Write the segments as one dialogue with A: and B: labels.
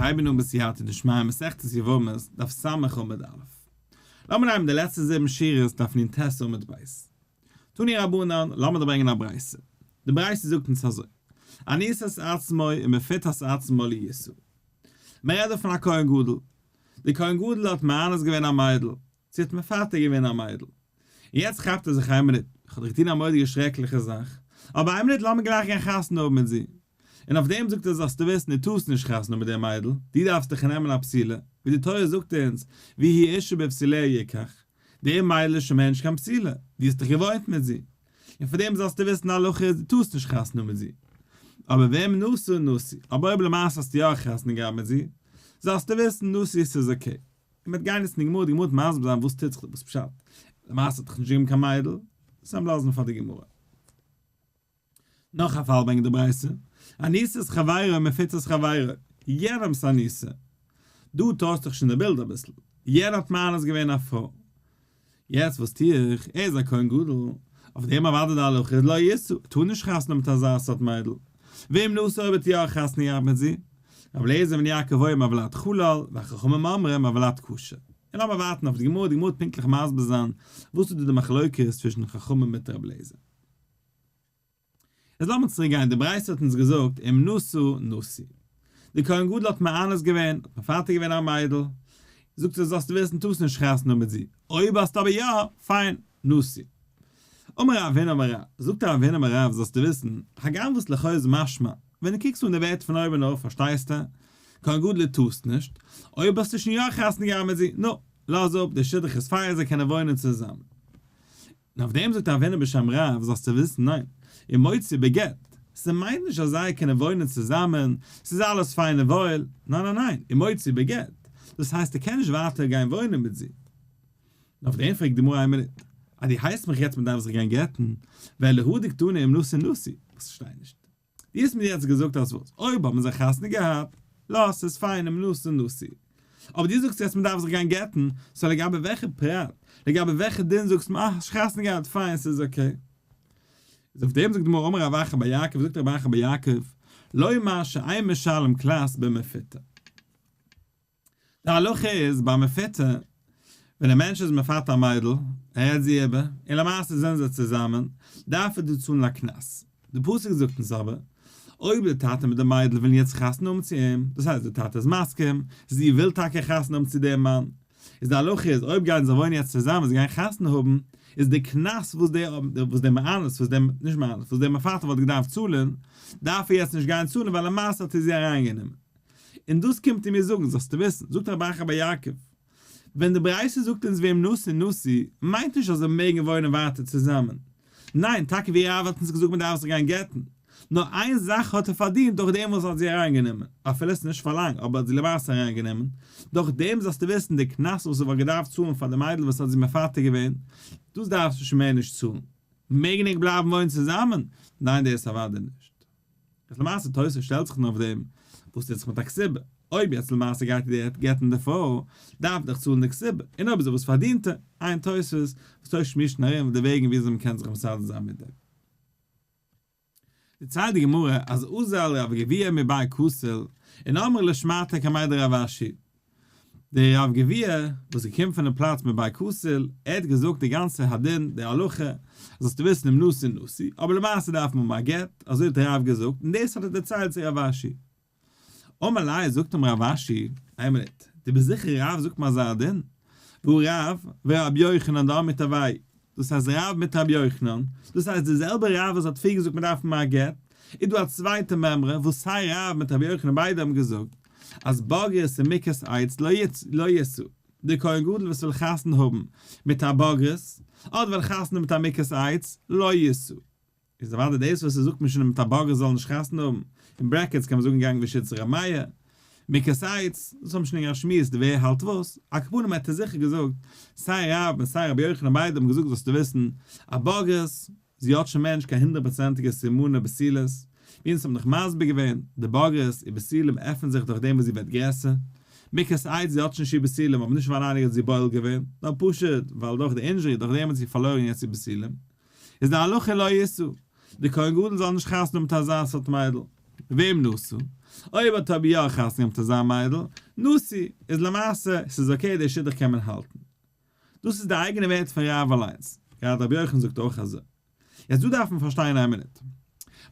A: הייבן אן בסייעתא דשמיא מסכת יבמות, דף ס' עמוד א'. לאמיר נעמען די לעצטע זיבן שורות דף נ"ט עמוד ב'. תנו רבנן, לאמיר דא ברענגען א ברייתא. די ברייתא זאגט אונז אזוי, אנוסת עצמו ומפותת עצמו לא ישא. מען רעדט דא פון א כהן גדול. דער כהן גדול האט מאנס געווען א מיידל, זי האט מפתה געווען א מיידל. און יעצט כאפט ער זיך איין מינוט, איך האב דאך געטון א מורא'דיגע שרעקליכע זאך, אבער איין מינוט לאמיר גלייך גיין חתונה האבן מיט זי. און אויף דעם זאגט ער זאלסטו וויסן דו טארסט נישט חתונה האבן מיט דער מיידל, דו דארפסט דיך נעמען א בתולה, ווי די תורה זאגט אונז, והיא אשה בבתוליה יקח, די מיידל איז שוין מער נישט קיין בתולה, דו האסט דיך געוואוינט מיט זי, און פאר דעם זאלסטו וויסן די הלכה איז דו טארסט נישט חתונה האבן מיט זי. אבער ואם נשא נשוי, אבער אויב למעשה האסטו יא חתונה געהאט מיט זי, זאלסטו וויסן נשוי ס'איז okay. און מ'וועט גיין יעצט אין די גמרא, די גמרא וועט מסביר זיין וואס טוט זיך דא, וואס פשט, למעשה האט דאך נישט געגעבן קיין מיידל, דאס וועלן מיר לאזן פאר די גמרא. נאך א פאל ברענגט די ברייתא, אנוסת חברו ומפותת חברו, יענעמ'ס אנוסה. דא טוישט זיך שוין די בילד אביסל, יענער האט מאנס געווען א פרוי, יעצט וואס טו איך, ער איז א כהן גדול, אויף דעם אוודאי די הלכה איז לא ישא, ער טאר נישט חתונה מיט אזא סארט מיידל, ואם נשא אויב האט יא חתונה געהאט מיט זי, רבי אליעזר בן יעקב אומר הולד חלל, והחכמים אומרים הולד כשר. און לאמיר ווארטן אויף די גמרא, די גמרא וועט פונקטליך מסביר זיין וואס איז דא די מחלוקת צווישן חכמים מיט רבי אליעזר. איז לאמיר צוריק גיין, די ברייתא האט אונז געזאגט אם נשא נשוי. די כהן גדול האט מאנס געווען, האט מפתה געווען א מיידל, זאגט ער זאלסטו וויסן טארסט נישט חתונה האבן מיט זי, אויב האסטו אבער יא, פיין, נשוי. אמר רב הונא אמר רב, זאגט רב הונא אמר רב זאלסטו וויסן, הגם וואס לכאו' איז משמע, ווען דו קוקסט אן די ווערטער פון אויבן אויף פארשטייסטו, כהן גדול טארסט נישט, אויב האסטו שוין יא חתונה געהאט מיט זי, נו, לאז אפ, די שידוך איז פיין זיי קענען וואוינען צוזאמען. און אויף דעם זאגט רב הונא בשם רב, זאלסטו וויסן, ניין, ומוציא בגט, ס'מיינט נישט אז זיי קענען וואוינען צוזאמען, ס'איז אלעס פיין און וואויל, ניין ניין ניין, ומוציא בגט, דאס הייסט ער קען נישט ווייטער גיין וואוינען מיט זי. און אויף דעם פרעגט די גמרא איין מינוט, אז דו הייסט מיך יעצט מ'דארף זיך גיין גט'ן, ואלא הא דקתני אם נשא נשוי, וואס כ'פארשטיי נישט. דו האסט מיר יעצט געזאגט אז וואס? אויב האבן זיי חתונה געהאט, לאז, ס'איז פיין, אם נשא נשוי. אבער דו זאגסט יעצט מ'דארף זיך גיין גט'ן, so לגבי וועלכע פרט, לגבי וועלכע דין זאגסטו מיר אה, האסט חתונה געהאט, פיין, ס'איז okay. איז אויף דעם זאגט די גמרא אמר רב אחא בר יעקב, זאגט רב אחא בר יעקב, לומר שאין משלם קנס במפותה. די הלכה איז ביי מפותה, ווען א מענטש איז מפתה א מיידל, ער רעדט זי איבער, און למעשה זענען זיי צוזאמען, דארף ער דא צאלן א קנס. די פסוק זאגט אונז אבער, אויב די טאטע מיט די מיידל ווילן יעצט חתונה האבן צו אים, דאס הייסט די טאטע איז מסכים, זי וויל טאקע חתונה האבן צו דעם מאן, איז די הלכה איז אויב גייען זיי וואוינען יעצט צוזאמען זיי גייען חתונה האבן, איז די קנס וואס דער וואס דער מאנס וואס דער נישט מאנס וואס דער מפתה וואלט געדארפט צאלן, דארף ער יעצט נישט גיין צאלן ווייל למעשה האט ער זי אריינגענומען. און דאס קומט ער מיר זאגן, זאלסטו וויסן, זאגט רבי אחא בר יעקב, ווען די ברייתא זאגט אונז ואם נשא נשוי, מיינט נישט אז זיי מעגן וואוינען ווייטער צוזאמען. ניין, טאקע ווי רב האט אונז געזאגט מען דארף זיך גיין גט'ן. נאר איין זאך האט ער פארדינט דורך דעם וואס ער האט זי אריינגענומען, אפילו עס איז נישט פאר לאנג, אבער ער האט זי למעשה אריינגענומען, דורך דעם זאלסטו וויסן די קנס וואס ער וואלט געדארפט צאלן פאר די מיידל וואס האט זי מפתה געווען, דאס דארפסטו שוין מער נישט צאלן. מעגן ענק בלייבן וואוינען צוזאמען? ניין דאס אוודאי נישט. איז למעשה תוס' שטעלט זיך נאר אויף דעם וואס טוט זיך מיט א כתובה, אויב יעצט למעשה גייט ער גט'ן די פרוי, דארף ער דאך צאלן די כתובה, און אויב איז ער וואס פארדינט ער, עיין תוס' וואס תוס' שמועסט ארום די וועגן וויאזוי מ'קען זיך מסדר זיין מיט דעם. דערציילט די גמרא אז אזל רב גביהה מבי כתיל און אמרה לשמעתיה קמיה דרב אשי, דער רב גביהה וואס איז געקומען פונעם פלאץ מבי כתיל, ער האט געזאגט די גאנצע הדין, די הלכה, זאלסטו וויסן אם נשא נשוי, אבער למעשה דארף מען האבן א גט, אזוי האט רב געזאגט, און דאס האט ער דערציילט צו רב אשי. אמר ליה, זאגט אים רב אשי, איין מינוט, דו ביסט זיכער רב זאגט מיר אזא דין? והא רב ורבי יוחנן דאמרי תרוייהו, דאס הייסט רב מיט רבי יוחנן, דאס הייסט די זעלבע רב וואס האט פריער געזאגט מען דארף האבן א גט, איז דא א צווייטע מימרא וואס סיי רב מיט רבי יוחנן ביידע האבן געזאגט אז בוגרת ומוכת עץ לא ישא, דער כהן גדול וואס וויל חתונה האבן מיט א בוגרת, אדער וויל חתונה האבן מיט א מוכת עץ, לא ישא. איז אוודאי דאס וואס ער זאגט משנה מיט א בוגרת זאל נישט חתונה האבן, אין brackets קען מען זאגן געגאנגען בשיטת ר' מאיר, מוכת עץ, דאס האבן שוין געשמועסט ווער האלט וואס, על כל פנים האט ער זיכער געזאגט, סיי רב און סיי רבי יוחנן ביידע האבן געזאגט זאלסטו וויסן, א בוגרת, זי האט שוין מער נישט קיין הונדרעט פראצענטיגע סימני בתולות, ווי אונז האבן דאך מסביר געווען, די בוגרת איר בתולים עפענט זיך דורך דעם וואס זי ווערט גרעסער, מוכת עץ זי האט שוין נישט איר בתולים אבער נישט ווייל איינער האט זי בועל געווען, נאר פשוט ווייל דורך די injury דורך דעם האט זי פארלוירן יעצט איר בתולים. איז די הלכה לא ישא, די כהן גדול זאל נישט חתונה האבן מיט אזא סארט מיידל, ואם נשא? אויב האט ער אבער יא חתונה געהאט מיט אזא מיידל, נשוי, איז למעשה, ס'איז okay די שידוך קען מען האלטן. דאס איז די אייגענע ווערטער פון רב אליינס. גראדע רבי יוחנן זאגט אויך אזוי. יעצט דא דארף מען פארשטיין איין מינוט.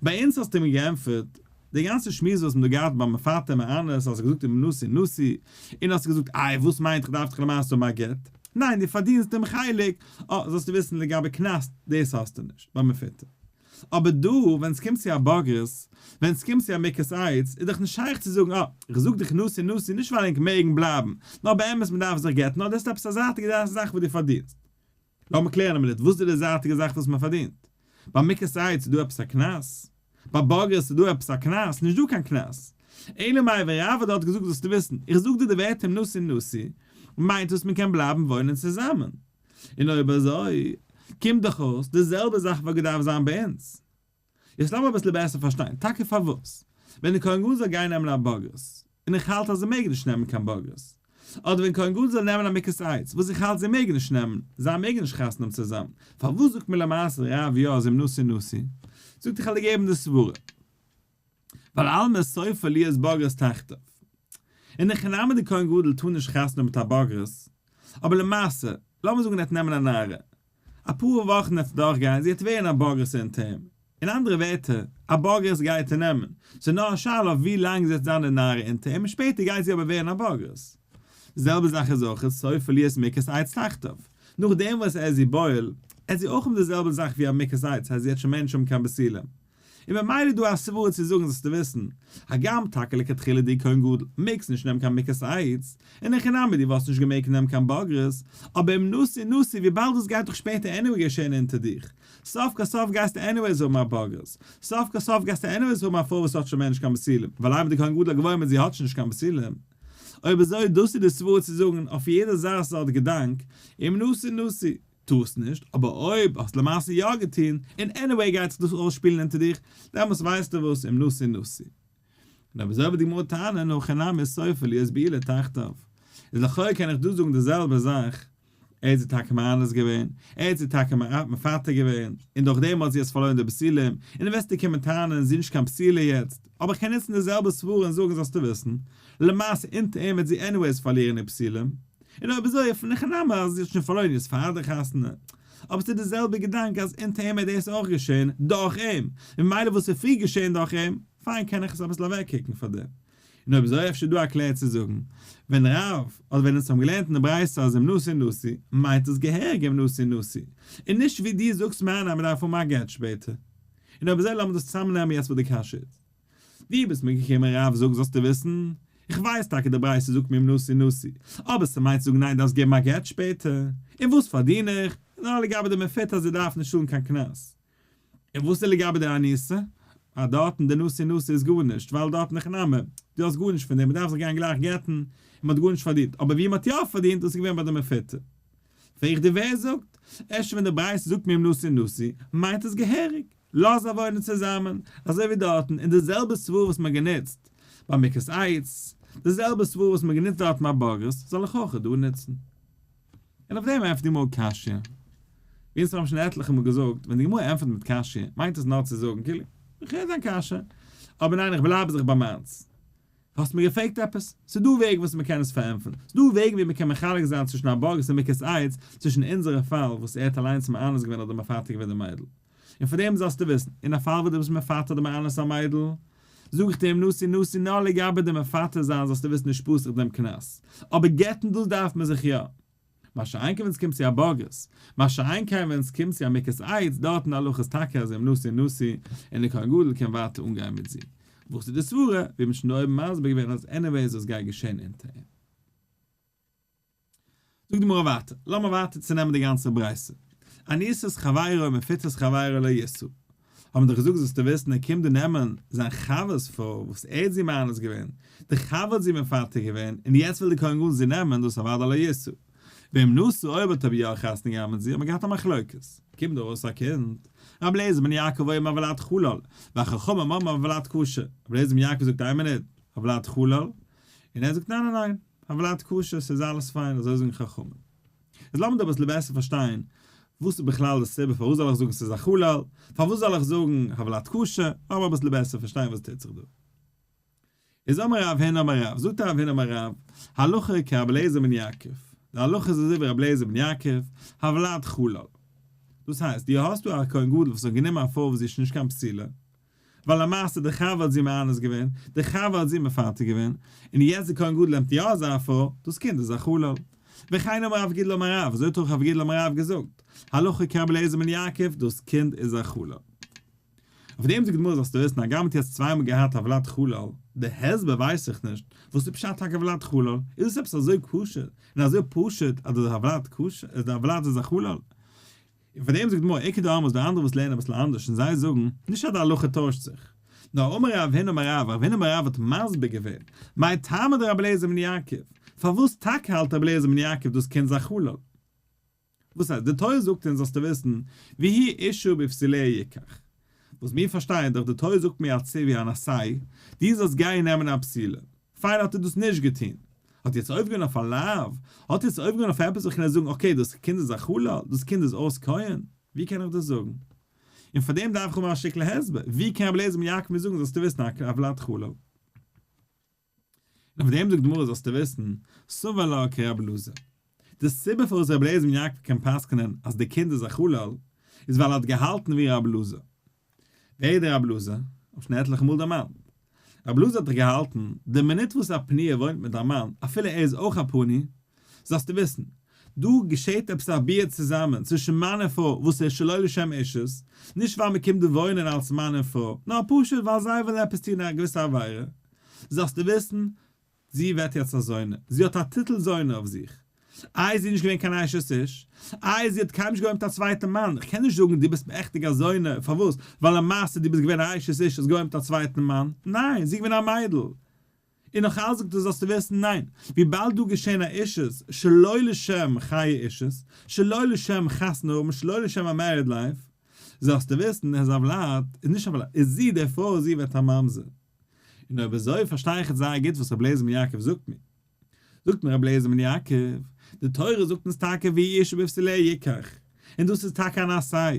A: ביי אונז האסטו מיר געענטפערט, די גאנצע שמועס וואס מ'האט דא געהאט ביים מפתה מאנס, האסטו געזאגט אם נשוי נשוי, און האסטו געזאגט איי וואס מיינט איך דארף דיך למעשה האבן א גט? ניין דו פארדינסט דעם חלק, אה זאלסטו וויסן לגבי קנס דאס האסטו נישט ביים מפתה. אבער דא ווען ס'קומט צו א בוגרת, ווען ס'קומט צו א מוכת עץ, איז דאך נישט שייך צו זאגן אה, איך זאג דיך נשוי נשוי נישט ווייל ענק מעגן בלייבן, נאר באמת מ'דארף זיך גט'ן, נאר דאס איז עפעס א זייטיגע זאך וואס דו פארדינסט. לאמיר קלערן א מינוט, וואס איז די זייטיגע זאך וואס מ'פארדינט? ביי מוכת עץ איז דא עפעס א קנס? ביי בוגרת איז דא עפעס א קנס? נישט דא קיין קנס. אלא מאי ווען רב האט דארט געזאגט זאלסטו וויסן, איך זאג דיר די ווערטער נשוי נשוי, מיינט דאס מ'קען בלייבן וואוינען צוזאמען. און אויב אזוי, קומט דאך אויס די זעלבע זאך וואלט געדארפט זיין ביי אונז. יעצט לאמיר אביסל בעסער פארשטיין, טאקע פארוואס ווען די כהן גדול זאל גיין נעמען א בוגרת, און איך האלט אז זיי מעגן נישט נעמען קיין בוגרת, אדער ווען כהן גדול זאל נעמען א מוכת עץ, וואס איך האלט זיי מעגן נישט נעמען, זיי מעגן נישט חתונה האבן צוזאמען, פארוואס זאגט מיר למעשה רב יא אז אם נשוי נשוי? זאגט איך וועל דיר געבן די סברה. ווייל אלמא סופה להיות בוגרת תחתיו. אין הכי נמי די כהן גדול טאר נישט חתונה האבן מיט א בוגרת, אבער למעשה, לאמיר זאגן ער וועט נעמען א נערה, אפאר וואכן וועט דורך גיין זי וועט ווערן א בוגרת אונטער אים, אין אנדערע ווערטער, א בוגרת גייט ער נעמען, ס'איז נאר א שאלה אויף ווי לאנג זי וועט זיין די נערה אונטער אים און שפעטער גייט זי אבער ווערן א בוגרת. די זעלבע זאך איז אויך סופה להיות מוכת עץ תחתיו, נאכדעם וואס ער איז איר בועל, עט זי אויך האבן די זעלבע זאך ווי א מוכת עץ, ס'הייסט זי וועט שוין מער נישט האבן קיין בתולים. און ממילא איז דא א סברה צו זאגן זאלסטו וויסן, הגם טאקע לכתחילה דו כהן גדול מעגסט נישט נעמען קיין מוכת עץ, אין הכי נמי דו וואלסט נישט געמעגט נעמען קיין בוגרת, אבער אם נשוי נשוי וויבאלד דאס גייט דאך שפעטער anyway געשען אונטער דיך, סוף כל סוף גייסטו anyways האבן א בוגרת, סוף כל סוף גייסטו anyways האבן א פרוי וואס האט שוין מער נישט קיין בתולים, ווייל איינמאל די כהן גדול האט געוואוינט מיט זי האט שוין נישט קיין בתולים. אויב אזוי דאס איז די סברה צו זאגן אויף יעדע זאך סארט געדאנק, אם נשוי נשוי. טוסט נישט, אבער אויב האסט למעשה יא געטון, און anyway גייט זיך דאס אויסשפילן אונטער דיך, דעמאלס ווייסטו וואס, אם נשוי נשוי. און אויב אזוי וועט די גמרא טענה'ן, הכא נמי סופה להיות בעולה תחתיו. איז לכאו' קען איך דא זאגן די זעלבע זאך, ער האט זי טאקע מאנס געווען, ער האט זי טאקע מפתה געווען, און דורך דעם האט זי עס פארלוירן די בתולים, און וועסטו קומען טענה'ן, זי איז נישט קיין בתולה יעצט, אבער איך קען נוצן די זעלבע סברה און זאגן זאלסטו וויסן, למעשה אונטער אים וועט זי anyways פארלירן איר בתולים. און אויב אזוי אין הכי נמי אז זי האט שוין פארלוירן יעצט פאר די חתונה. אבער ס'איז די זעלבע געדאנק אז אונטער אים וועט דאס אויך געשען דורך אים, און ממילא וואס איז פריער געשען דורך אים, פיין קען איך עס אביסל אוועקקוקן פאר דעם. און אויב אזוי אפשר דא א קלער צו זאגן, ווען רב, אדער ווען אונז האבן געלערנט אין די ברייתא אז אם נשוי נשוי, מיינט עס געהעריג אם נשוי נשוי, און נישט ווי דו זאגסט מיין אז מ'דארף האבן א גט שפעטער. און אויב אזוי לאמיר דאס צוזאמנעמען יעצט וואס די קשיא איז. דו ביסט מיר געקומען רב זאג זאלסטו וויסן, איך ווייס טאקע די ברייתא זאגט מיר אם נשוי נשוי, אבער ס'מיינט צו זאגן ניין דארפסט געבן א גט שפעטער, און וואס פארדין איך? נאר לגבי די מפותה אז זי דארף נישט צאלן קיין קנס. און וואס איז לגבי די אנוסה? אה דארטן די נשוי נשוי איז גארנישט, ווייל דארטן הכי נמי, דו האסט גארנישט פון דעם, מ'דארף זיך גיין גלייך גט'ן, און מ'האט גארנישט פארדינט, אבער ווי מ'האט יא פארדינט דאס איז געווען ביי די מפותה. פרעג איך דיר ווער זאגט? אפשר ווען די ברייתא זאגט מיר אם נשוי נשוי, מיינט עס געהעריג. לאז זיי וואוינען צוזאמען, אזוי ווי דארטן, און די זעלבע סברה וואס מען האט גענוצט ביי מוכת עץ, די זעלבע סברה וואס מען האט גענוצט דארטן ביי בוגרת, זאל איך אויך דא נוצן. און אויף דעם ענטפערט די גמרא קשיא. ווי אונז האבן שוין עטליכע מאל געזאגט, ווען די גמרא ענטפערט מיט קשיא, מיינט עס נאר צו זאגן, כאילו, איך הער דיין קשיא, אבער ניין איך בלייב זיך ביי מיינס. האסט מיר געפרעגט עפעס? ס'איז דא וועגן וואס מ'קען עס פארענטפערן. ס'איז דא וועגן ווי מ'קען מחלק זיין צווישן א בוגרת און מוכת עץ, צווישן אונזערע פאל וואס ער האט אליינס מאנס געווען אדער מפתה געווען די מיידל. און פאר דעם זאלסטו וויסן, אין א פאל וואס דו ביסט מפתה אדער מאנס א מיידל, זאג איך דיר אם נשוי נשוי נאר לגבי די מפתה זיין זאלסטו וויסן נישט פסח דעם קנס. אבער גט'ן דאס דארף מען זיך יא. מה שאין כן ווען ס'קומט צו א בוגרת, מה שאין כן ווען ס'קומט צו א מוכת עץ, דארטן די הלכה איז טאקע אז אם נשוי נשוי, און די כהן גדול קען ווייטער אנגיין מיט זי. וואס איז די סברה? ווי מ'האט שוין דא אויבן מסביר געווען אז anyways דאס גייט געשען אונטער אים. זאגט די גמרא ווייטער, לאמיר ווייטער צונעמען די גאנצע ברייתא. אנוסת חברו ומפותת חברו לא ישא. האבן דאך געזאגט זאלסטו וויסן ער קומט דא נעמען זיין חבר'ס פרוי וואס ער האט זי מאנס געווען, די חבר האט זי מפתה געווען, און יעצט וויל די כהן גדול זי נעמען, דאס אוודאי לא ישא. ואם נשא אויב האט ער יא חתונה געהאט מיט זי האט מען געהאט א מחלוקת. קומט דא ארויס א קינד, רבי אליעזר בן יעקב אומר הולד חלל, והחכמים אומרים הולד כשר, רבי אליעזר בן יעקב זאגט איין מינוט, הולד חלל, און ער זאגט ניין ניין ניין, הולד כשר, ס'איז אלעס פיין, אזוי זאגן חכמים. איז לאמיר דא אביסל בעסער פארשטיין וואס איז בכלל די סיבה פארוואס זאל איך זאגן ס'איז א חלל, פארוואס זאל איך זאגן הולד כשר, לאמיר אביסל בעסער פארשטיין וואס טוט זיך דא. איז אמר רב הונא אמר רב, זאגט רב הונא אמר רב, הלכה כרבי אליעזר בן יעקב, די הלכה איז אזוי ווי רבי אליעזר בן יעקב, הוולד חלל. דאס הייסט, דו האסט דא א כהן גדול וואס האט גענומען א פרוי וואס זי איז שוין נישט קיין בתולה, ווייל למעשה די חבר האט זי מאנס געווען, די חבר האט זי מפתה געווען, און יעצט די כהן גדול נעמט יא אזא פרוי, דאס קינד איז א חלל. וכן אמר רב גידל אמר רב, אזוי האט אויך רב גידל אמר רב געזאגט, הלכה כרבי אליעזר בן יעקב, דאס קינד איז א חלל. אויף דעם זאגט די גמרא זאלסטו וויסן הגם מ'האט יעצט צוויי מאל געהאט הוולד חלל, די הסבר ווייס איך נישט, וואס איז פשט טאקע הוולד חלל? איז עס עפעס אזוי כשר און אזוי פשוט אז די הוולד כשר אז די הוולד איז א חלל? און פאר דעם זאגט די גמרא איכא דאמרי איז דא אנדערע וואס לערנען אביסל אנדערש און זיי זאגן נישט אז די הלכה טוישט זיך, נאר אמר רב הונא אמר רב, רב הונא אמר רב האט מסביר געווען, מאי טעמא דרבי אליעזר בן יעקב, פארוואס טאקע האלט רבי אליעזר בן יעקב דאס קינד איז א חלל? וואס הייסט? די תורה זאגט אונז זאלסטו וויסן, והוא אשה בבתוליה יקח. וואס מיר פארשטייען דאך, די תורה זאגט מיר א ציווי אן עשה, דו זאלסט גיין נעמען א בתולה. פיין האט ער דאס נישט געטון. האט יעצט עובר געווען אויף א לאו? האט יעצט עובר געווען אויף עפעס וואס איך קען זאגן okay דאס קינד איז א חלל, דאס קינד איז אויס כהן? ווי קען איך דאס זאגן? און פאר דעם דארף איך האבן א שטיקל הסבר, ווי קען רבי אליעזר בן יעקב מיר זאגן זאלסטו וויסן הוולד חלל? און אויף דעם זאגט די גמרא זאלסטו וויסן, סבר לה כרבי אלעזר. די סיבה פארוואס רבי אליעזר בן יעקב קען פסק'נען אז די קינד איז א חלל, איז ווייל ער האט געהאלטן ווי רבי אלעזר. ווער איז דער רבי אלעזר? האב שוין עטליכע מאל דערמאנט. רבי אלעזר האט דאך געהאלטן, די מינוט וואס א פנויה וואוינט מיט א מאן, אפילו ער איז אויך א פנוי, זאלסטו וויסן, דא געשעט עפעס א ביאה צוזאמען צווישן מאן און פרוי וואס איז שלא לשם אישות, נישט ווייל מען קומט דא וואוינען אלס מאן און פרוי, נאר פשוט ווייל זיי ווילן עפעס טון א געוויסע עבירה, זאלסטו וויסן, זי ווערט יעצט א זונה, זי האט א טיטל זונה אויף זיך. איי זי איז נישט געווען קיין אשת איש? איי זי האט קיינמאל נישט געוואוינט מיט א צווייטע מאן? איך קען נישט זאגן דו ביסט מעכטיג א זונה, פארוואס? ווייל למעשה דו ביסט געווען א אשת איש האסט געוואוינט מיט א צווייטן מאן? ניין, זי איז געווען א מיידל. און נאך אלץ זאגט ער זאלסטו וויסן, ניין, וויבאלד דא געשען א אישות שלא לשם חיי אישות, שלא לשם חתונה האבן, שלא לשם א married life, זאלסטו וויסן אז הוולד איז נישט הוולד, איז זי די פרוי, זי ווערט א ממזר. און אויב אזוי פארשטיי איך יעצט זייער גוט וואס רבי אליעזר בן יעקב זאגט מיר. זאגט מיר רבי אליעזר בן יעקב, די תורה זאגט אונז טאקע והוא אשה בבתוליה יקח, און דאס איז טאקע אן עשה,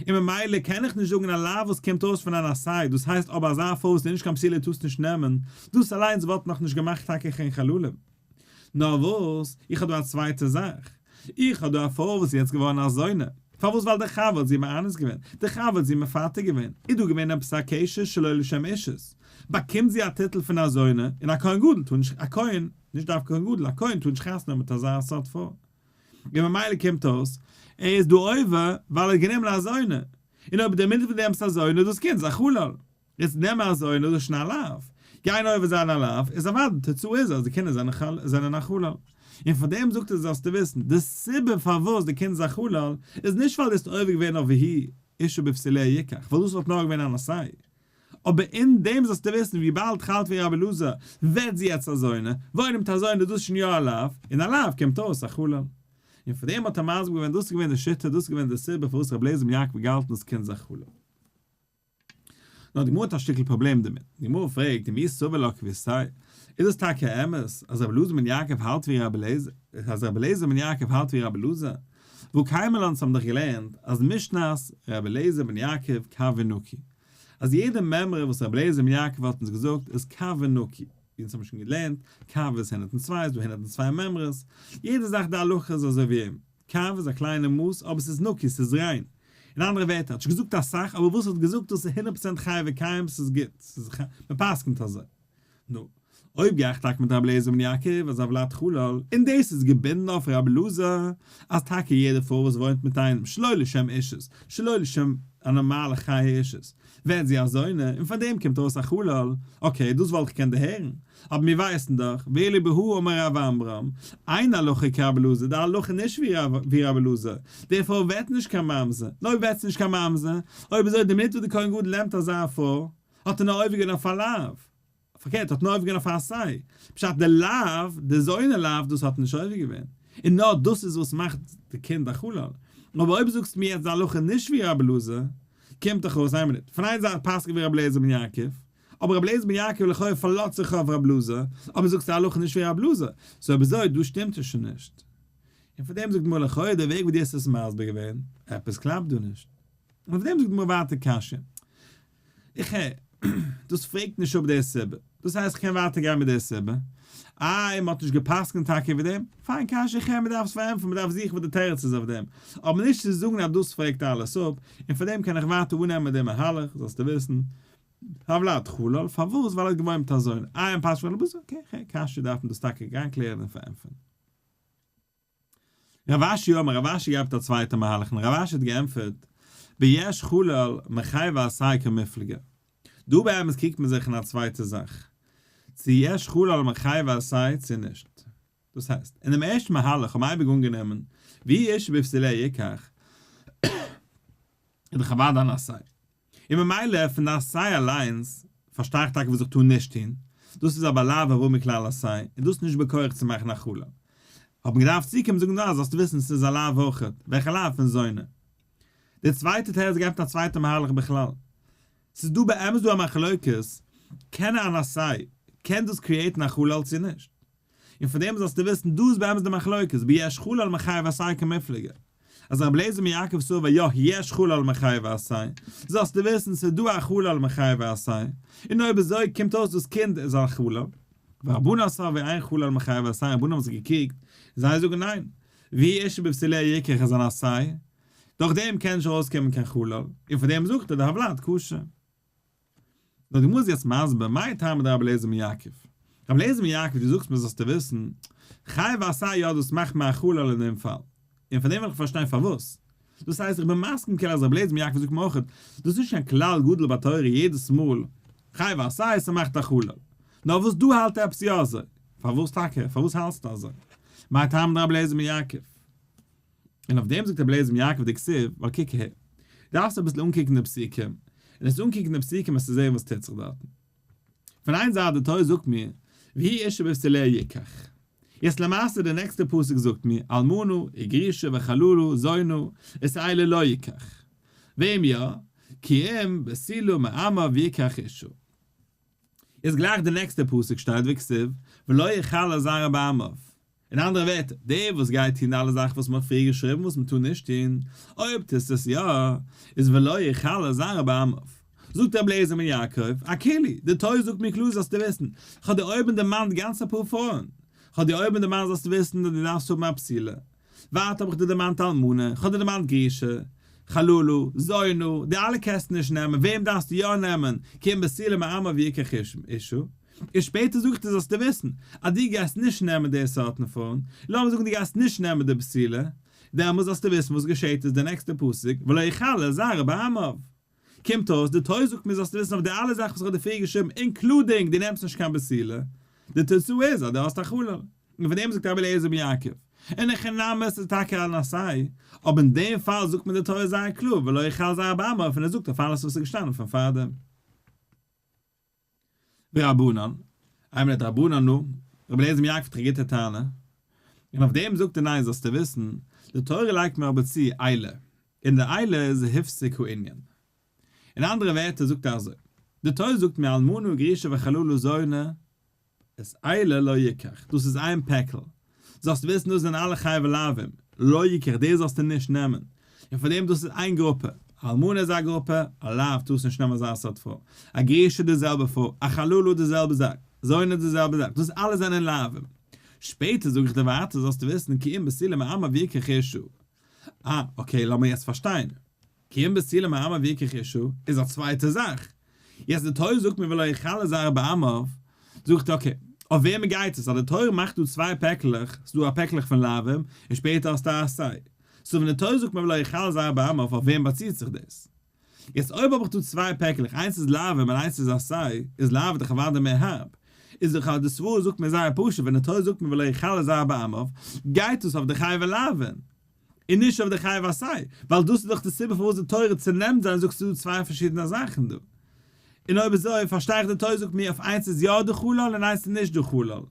A: און ממילא קען איך נישט זאגן א לאו וואס קומט אויס פון אן עשה, דאס הייסט אבער אזא פרוי וואס איז נישט קיין בתולה טארסט נישט נעמען, דאס אליינס וואלט נאכנישט געמאכט טאקע קיין חללים. נאר וואס, איך האב דא א צווייטע זאך. איך האב דא א פרוי וואס איז יעצט געווארן א זונה. פארוואס? ווייל דער חבר האט זי מאנס געווען, דער חבר האט זי מפתה געווען, איז דא געווען עפעס א קשר שלא לשם אישות, באקומט זי א טיטל פון א זונה, און א כהן גדול טאר נישט, א כהן, נישט דווקא כהן גדול, א כהן טאר נישט חתונה האבן מיט אזא סארט פרוי. און ממילא קומט אויס, ער איז דא עובר ווייל ער האט גענומען א זונה, און אויב דער מינוט וואס דו נעמסט א זונה איז דאס קינד א חלל. יעצט נעם א זונה דאס איז שוין א לאו, גיין עובר זיין א לאו איז אוודאי די תוצאה איז אז די קינדער זענען א חלל, און פאר דעם זאגט ער זאלסטו וויסן די סיבה פארוואס די קינד איז א חלל איז נישט ווייל דו האסט עובר געווען אויף והוא אשה בבתוליה יקח ווייל דאס וואלט נאר געווען אן עשה, אבער אין דעם זאלסטו וויסן וויבאלד כ'האלט ווי רבי אלעזר ווערט זי יעצט א זונה, וואוינען מיט א זונה דאס איז שוין יא א לאו, און א לאו קומט אויס א חלל. און פאר דעם האט ער מסביר געווען דאס איז געווען די שיטה דאס איז געווען די סיבה פארוואס רבי אליעזר בן יעקב האט געהאלטן דאס קינד איז א חלל. נאר די גמרא האט א שטיקל פראבלעם דערמיט, די גמרא פרעגט ומי סבר לה כוותיה, איז עס טאקע אמת אז רבי אלעזר בן יעקב האלט ווי רבי אליעזר, אז רבי אליעזר בן יעקב האלט ווי רבי אלעזר, והא קיימא לן אונז האבן דאך געלערנט אז משנת רבי אליעזר בן יעקב קב ונקי, אז יעדע מימרא וואס רבי אליעזר בן יעקב האט אונז געזאגט איז קב ונקי, ווי אונז האבן שוין געלערנט, קב איז 102, איז דא 102 מימרות, יעדע זאך די הלכה איז אזוי ווי אים. קב איז א קליינע מאס אבער ס'איז נקי, ס'איז ריין. אין אנדערע ווערטער, האט נישט געזאגט אסאך אבער וואס האט געזאגט דאס איז הונדערט פראצענט חי וקיים, ס'איז גוט, ס'איז מ'פסק'נט אזוי. נו, אויב גיי איך טאקע מיט רבי אליעזר בן יעקב אז הוולד חלל, און דאס איז געבינדן אויף רבי אלעזר, אז טאקע יעדע פרוי וואס וואוינט מיט איינעם שלא לשם אישות, שלא לשם א נארמאלע חיי אישות, ווערט זי א זונה, און פאר דעם קומט אויס א חלל, okay, דאס וואלט איך געקענט דערהערן, אבער מיר ווייסן דאך, ואילו בהא אמר רב עמרם, אין הלכה כרבי אלעזר, די הלכה נישט ווי רבי אלעזר, די פרוי ווערט נישט קיין ממזר, נאר אויב ווערט זי נישט קיין ממזר, אויב אזוי די מינוט וואס די כהן גדול נעמט אזא פרוי, האט ער נאר עובר געווען אויף א לאו, פארקערט האט נאר עובר געווען אויף א עשה, פשט די לאו, די זונה לאו, דאס האט ער נישט עובר געווען, און נאר דאס איז וואס מאכט די קינד א חלל, אבער אויב זאגסטו מיר יעצט די הלכה נישט ווי רבי אלעזר, קומט דאך אויס, איין מינוט, פון איין זייט פסק'נט ווי רבי אליעזר בן יעקב, אבער רבי אליעזר בן יעקב לכאו' פארלאזט זיך אויף רבי אלעזר, אבער זאגסט די הלכה נישט ווי רבי אלעזר, so אויב אזוי דא שטימט עס שוין נישט. און פאר דעם זאגט די גמרא לכאו' די וועג ווי דו האסט עס מסביר געווען, עפעס קלאפט דא נישט. און אויף דעם זאגט די גמרא ווייטער קשיא. איך הער. דאס פרעגט נישט אפ די סיבה. דאס הייסט כ'קען ווייטער גיין מיט די סיבה. איי מ'האט נישט גע'פסק'נט טאקע איבער דעם? פיין קשיא איך הער מ'דארף עס פארענטפערן מ'דארף זוכן וואס די תירוץ איז אויף דעם. אבער נישט צו זאגן אז דאס פרעגט אלעס אפ, און פאר דעם קען איך ווייטער אננעמען די מהלך, זאלסטו וויסן. הולד חלל, פארוואס? ווייל ער האט געוואוינט מיט א זונה. איי אין פשט פון רבי אבהו? אקעי קשיא דארף מען דאס טאקע גיין קלערן און פארענטפערן. רב אשי אמר, רב אשי געבט א צווייטע מהלך און רב אשי האט געענטפערט, ביש חלל מחייבי עשה קמיפלגי. דא באמת קריגט מען זיך אין א צווייטע זאך, צו יש חלל מחייבי עשה צו נישט. דאס הייסט, אינעם ערשטן מהלך האבן אייביג אנגענומען, והוא אשה בבתוליה יקח, איז דאך אוודאי אן עשה. און ממילא פון די עשה אליינס פארשטיי איך טאקע וואס איך טאר נישט טון, דאס איז אבער לאו הבא מכלל עשה, און דאס איז נישט בכח צו מאכן א חלל. האט מען געדארפט צוקומען זאגן נאר זאלסטו וויסן ס'איז א לאו אויכעט, וועלכע לאו פון זונה? די צווייטע תירוץ געבט א צווייטע מהלך בכלל. ס'איז דא באמת דא א מחלוקת, קען אן עשה, קען דאס create ן א חלל צו נישט? און פון דעם זאלסטו וויסן, דא איז באמת די מחלוקת, ביש חלל מחייב עשה קמיפלגי. אז רבי אליעזר בן יעקב סבר יא יש חלל מחייב עשה, זאלסטו וויסן ס'איז דא א חלל מחייב עשה, און אויב אזוי קומט אויס דאס קינד איז א חלל. ורבנן סברי אין חלל מחייב עשה, רבנן האבן זיך געקריגט, און זיי זאגן ניין, והוא אשה בבתוליה יקח איז אן עשה, דורך דעם קען נישט ארויסקומען קיין חלל, און פון דעם זאגט ער די הולד כשר. נאר די גמרא איז יעצט מסביר מאי טעמא דרבי אליעזר בן יעקב. רבי אליעזר בן יעקב דו זאגסט מיר זאלסטו וויסן, חייבי עשה יא דאס מאכט מיר א חלל אין דעם פאל. און פאר דעם וויל איך פארשטיין פארוואס. דאס הייסט איך בין מסכים כאילו אז רבי אליעזר בן יעקב זאגט מיר אויך דאס איז נישט קיין כלל גדול בתורה יעדעס מאל חייבי עשה ס'מאכט א חלל. נאר וואס דא האלט עפעס יא אזוי. פארוואס טאקע? פארוואס האלטסטו אזוי? מאי טעמא דרבי אליעזר בן יעקב. און אויף דעם זאגט רבי אליעזר בן יעקב דכתיב, ווייל קוק אהער, דארפסט אביסל אנקוקן די פסוקים, און עס אנקוקן די פסוקים וועסטו זען וואס טוט זיך דארטן. פון איין זייט די תורה זאגט מיר, והוא אשה בבתוליה יקח. יעצט למעשה די נעקסטע פסוק זאגט מיר, אלמנה, וגרושה וחללה, זונה, את אלה לא יקח. וועם יא? כי אם בתולה מעמיו יקח אשה. איז גלייך די נעקסטע פסוק שטייט וכתיב, ולא יכלה זרעו בעמיו. אין אנדערע ווערטער, דער וואס גייט טון אלע זאכן וואס מען האט פריער געשריבן וואס מען טאר נישט טון, אויב טוסטו עס יא, איז ולא יכלה זרעו בעמיו. זאגט רבי אליעזר בן יעקב, אקילו, די תורה זאגט מיר קלאר זאלסטו וויסן, איך האב דיר אויבן דערמאנט גאנץ אפאר פרויען, איך האב דיר אויבן דערמאנט זאלסטו וויסן אז דו דארפסט האבן א בתולה, ווייטער האב איך דיר דערמאנט אלמנה, איך האב דיר דערמאנט גרושה, חללה, זונה, די אלע קענסטו נישט נעמען, וועם דארפסטו יא נעמען, כי אם בתולה מעמיו יקח אשה. און שפעטער זאגט ער זאלסטו וויסן אז דו גייסט נישט נעמען די סארטן פרויען, לאמיר זאגן דו גייסט נישט נעמען די בתולה, דעמאלס זאלסטו וויסן וואס געשעט איז די נעקסטע פסוק ולא יכלה זרעו בעמיו. קומט אויס די תורה זאגט מיר זאלסטו וויסן אויף די אלע זאכן וואס איך האב דיר פריער געשריבן including דו נעמסט נישט קיין בתולה, די תוצאה איז אז דו האסט א חלל. און פון דעם זאגט רבי אליעזר בן יעקב, אין הכי נמי עס איז טאקע אן עשה, אבער אין דעם פאל זאגט מיר די תורה זייער קלאר ולא יכלה זרעו בעמיו און ער זאגט אויף אלעס וואס איז געשטאנען פון פארדעם. ורבנן, איין מינוט רבנן נו, רבי אליעזר בן יעקב האט דאך א גוטע טענה, און אויף דעם זאגט ער ניין זאלסטו וויסן, די תורה לייגט מיר אבער צו אלה, און די אלה איז הפסיק הענין. אין אנדערע ווערטער זאגט ער אזוי, די תורה זאגט מיר אלמנה גרושה וחללה זונה, את אלה לא יקח, דאס איז איין פעקל, זאלסט וויסן דאס זענען אלע חייבי לאווים, לא יקח דאס זאלסטו נישט נעמען, און פאר דעם דאס איז איין גרופע, א אלמנה איז א גרופע, א לאו טארסט נישט נעמען אזא סארט פרוי, א גרושה די זעלבע פרוי, א חללה די זעלבע זאך, זונה די זעלבע זאך, דאס אלע זענען לאווים. שפעטער זאג איך דיר ווייטער זאלסטו וויסן כי אם בתולה מעמיו יקח אשה. אה, okay לאמיר יעצט פארשטיין. כי אם בתולה מעמיו יקח אשה איז א צווייטע זאך. יעצט די תורה זאגט מיר ולא יכלה זרעו בעמיו, זאגט okay, אויף וועמען גייט עס? אז די תורה מאכט דא צוויי פעקלעך, ס'איז דא א פעקלעך פון לאווים, און שפעטער האסטו א עשה. so ווען די תורה זאגט מיר ולא יכלה זרעו בעמיו, אויף וועם באציט זיך דאס? יעצט אויב האב איך דא צוויי פעקלעך, איינס איז לאווים און איינס איז עשה, איז לאו דאך אוודאי מער הארב. איז דאך אז די סברא זאגט מיר זייער פשוט, ווען די תורה זאגט מיר ולא יכלה זרעו בעמיו, גייט דאס אויף די חייבי לאווין. און נישט אויף די חייבי עשה, ווייל דאס איז דאך די סיבה פארוואס די תורה צונעמט זיי און זאגט ס'איז דא צוויי פארשידענע זאכן דא. און אויב אזוי פארשטיי איך די תורה זאגט מיר אויף איינס איז יא דא חלל און איינס איז נישט דא חלל. און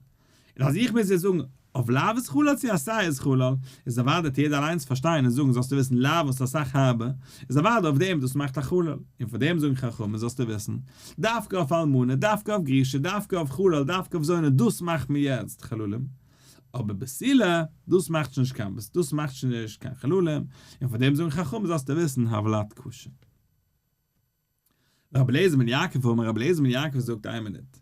A: אז איך מוז יעצט זאגן אויף לאו איז חלל צו עשה איז חלל, איז אוודאי וועט יעדער אליינס פארשטיין און זאגן זאלסטו וויסן לאו וואס איז אסאך הארבער, איז אוודאי אויף דעם דאס מאכט א חלל. און פאר דעם זאגן חכמים זאלסטו וויסן, דווקא אויף אלמנה, דווקא אויף גרושה, דווקא אויף חלל, דווקא אויף זונה, דאס מאכט מיר יעצט חללים. אבער בתולה, דאס מאכט שוין נישט קיין בס, דאס מאכט שוין נישט קיין חללים, און פאר דעם זאגן חכמים זאלסטו וויסן הולד כשר. רבי אליעזר בן יעקב אמר רבי אליעזר בן יעקב זאגט איין מינוט,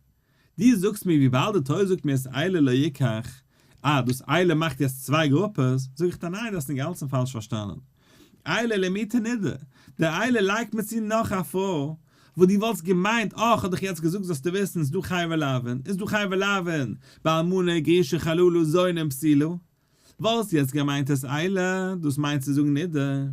A: דו זאגסט מיר וויבאלד די תורה זאגט מיר את אלה לא יקח, אה דאס אלה מאכט יעצט צוויי גרופעס, זאג איך דיר ניין דו האסט אינגאנצן פאלש פארשטאנען, אלה למעוטי נידה, די אלה לייגט מיר צו נאך א פרוי, וואס דו וואלטסט געמיינט אה כ'האב דיך יעצט געזאגט זאלסטו וויסן ס'דא חייבי לאוין, איז דא חייבי לאוין, באלמנה גרושה חללה זונה און בתולה, וואלסט יעצט געמיינט את אלה, דאס מיינט צו זאגן נידה.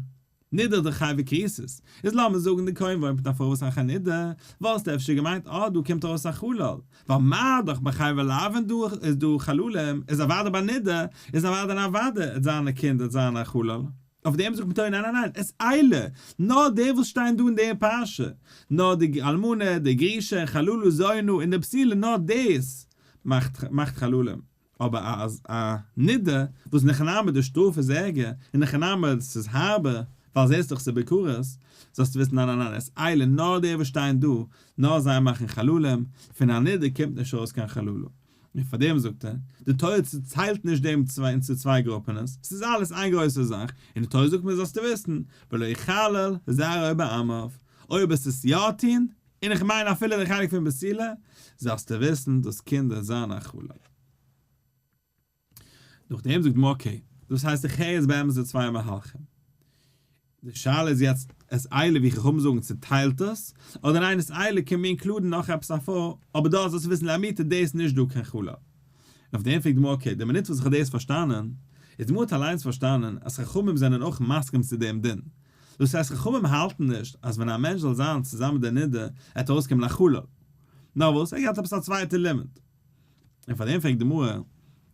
A: נידה איז דאך חייבי כריתות. איז לאמיר זאגן די כהן וואוינט מיט א פרוי וואס איז א נידה, וואלסטו אפשר געמיינט אה דא קומט ארויס א חלל, ווייל מה דאך ביי חייבי לאוין דא איז דא חללים, איז אוודאי ביי נידה איז אוודאי און אוודאי עט זיין א קינד עט זיין א חלל. אויף דעם זאגט מען תורה ניין ניין ניין את אלה, נאר די וואס שטייען דא אין די פרשה, נאר די אלמנה, די גרושה, חללה, זונה, און די בתולה נאר דאס מאכט חללים. אבער אז א נידה וואס אין הכי נמי די שטראף איז ערגער, אין הכי נמי ס'איז הארבער, ווייל זעסט דאך ס'איז בכרת, זאלסטו וויסן ניין ניין ניין את אלה נאר די וואס שטייען דא, נאר זיי מאכן חללים, פון א נידה קומט נישט ארויס קיין חללה. און פאר דעם זאגט ער, די תורה צוטיילט נישט דעם צוויי צו צוויי גרופענעס, ס'איז אלעס איין גרויסע זאך, און די תורה זאגט מיר זאלסטו וויסן, ולא יכלל זרעו בעמיו, אויב עס איז יא טון, און איך מיין אפילו די חלק פון בתולה, זאלסטו וויסן דאס קינד וועט זיין א חלל. נאכדעם זאגט גמרא okay, דאס הייסט איך הער יעצט באמת די צוויי מהלכים. די שאלה איז יעצט את אלה ווי חכמים זאגן צוטיילט עס, אדער ניין את אלה קומט מיר include ן נאך עפעס א פרוי, אבער דא זאלסטו וויסן לאמיתו דאס איז נישט דא קיין חלל. און אויף דעם פרעגט גמרא okay, די מינוט וואס איך האב דאס פארשטאנען, איז די גמרא האט אליינס פארשטאנען אז חכמים זענען אויך מסכים צו דעם דין, דאס הייסט חכמים האלטן נישט אז ווען א מענטש זאל זיין צוזאמען מיט די נידה עט ארויסקומען א חלל. נאר וואס, ער געהאט עפעס א צווייטע לימוד. און פאר דעם פרעגט די גמרא,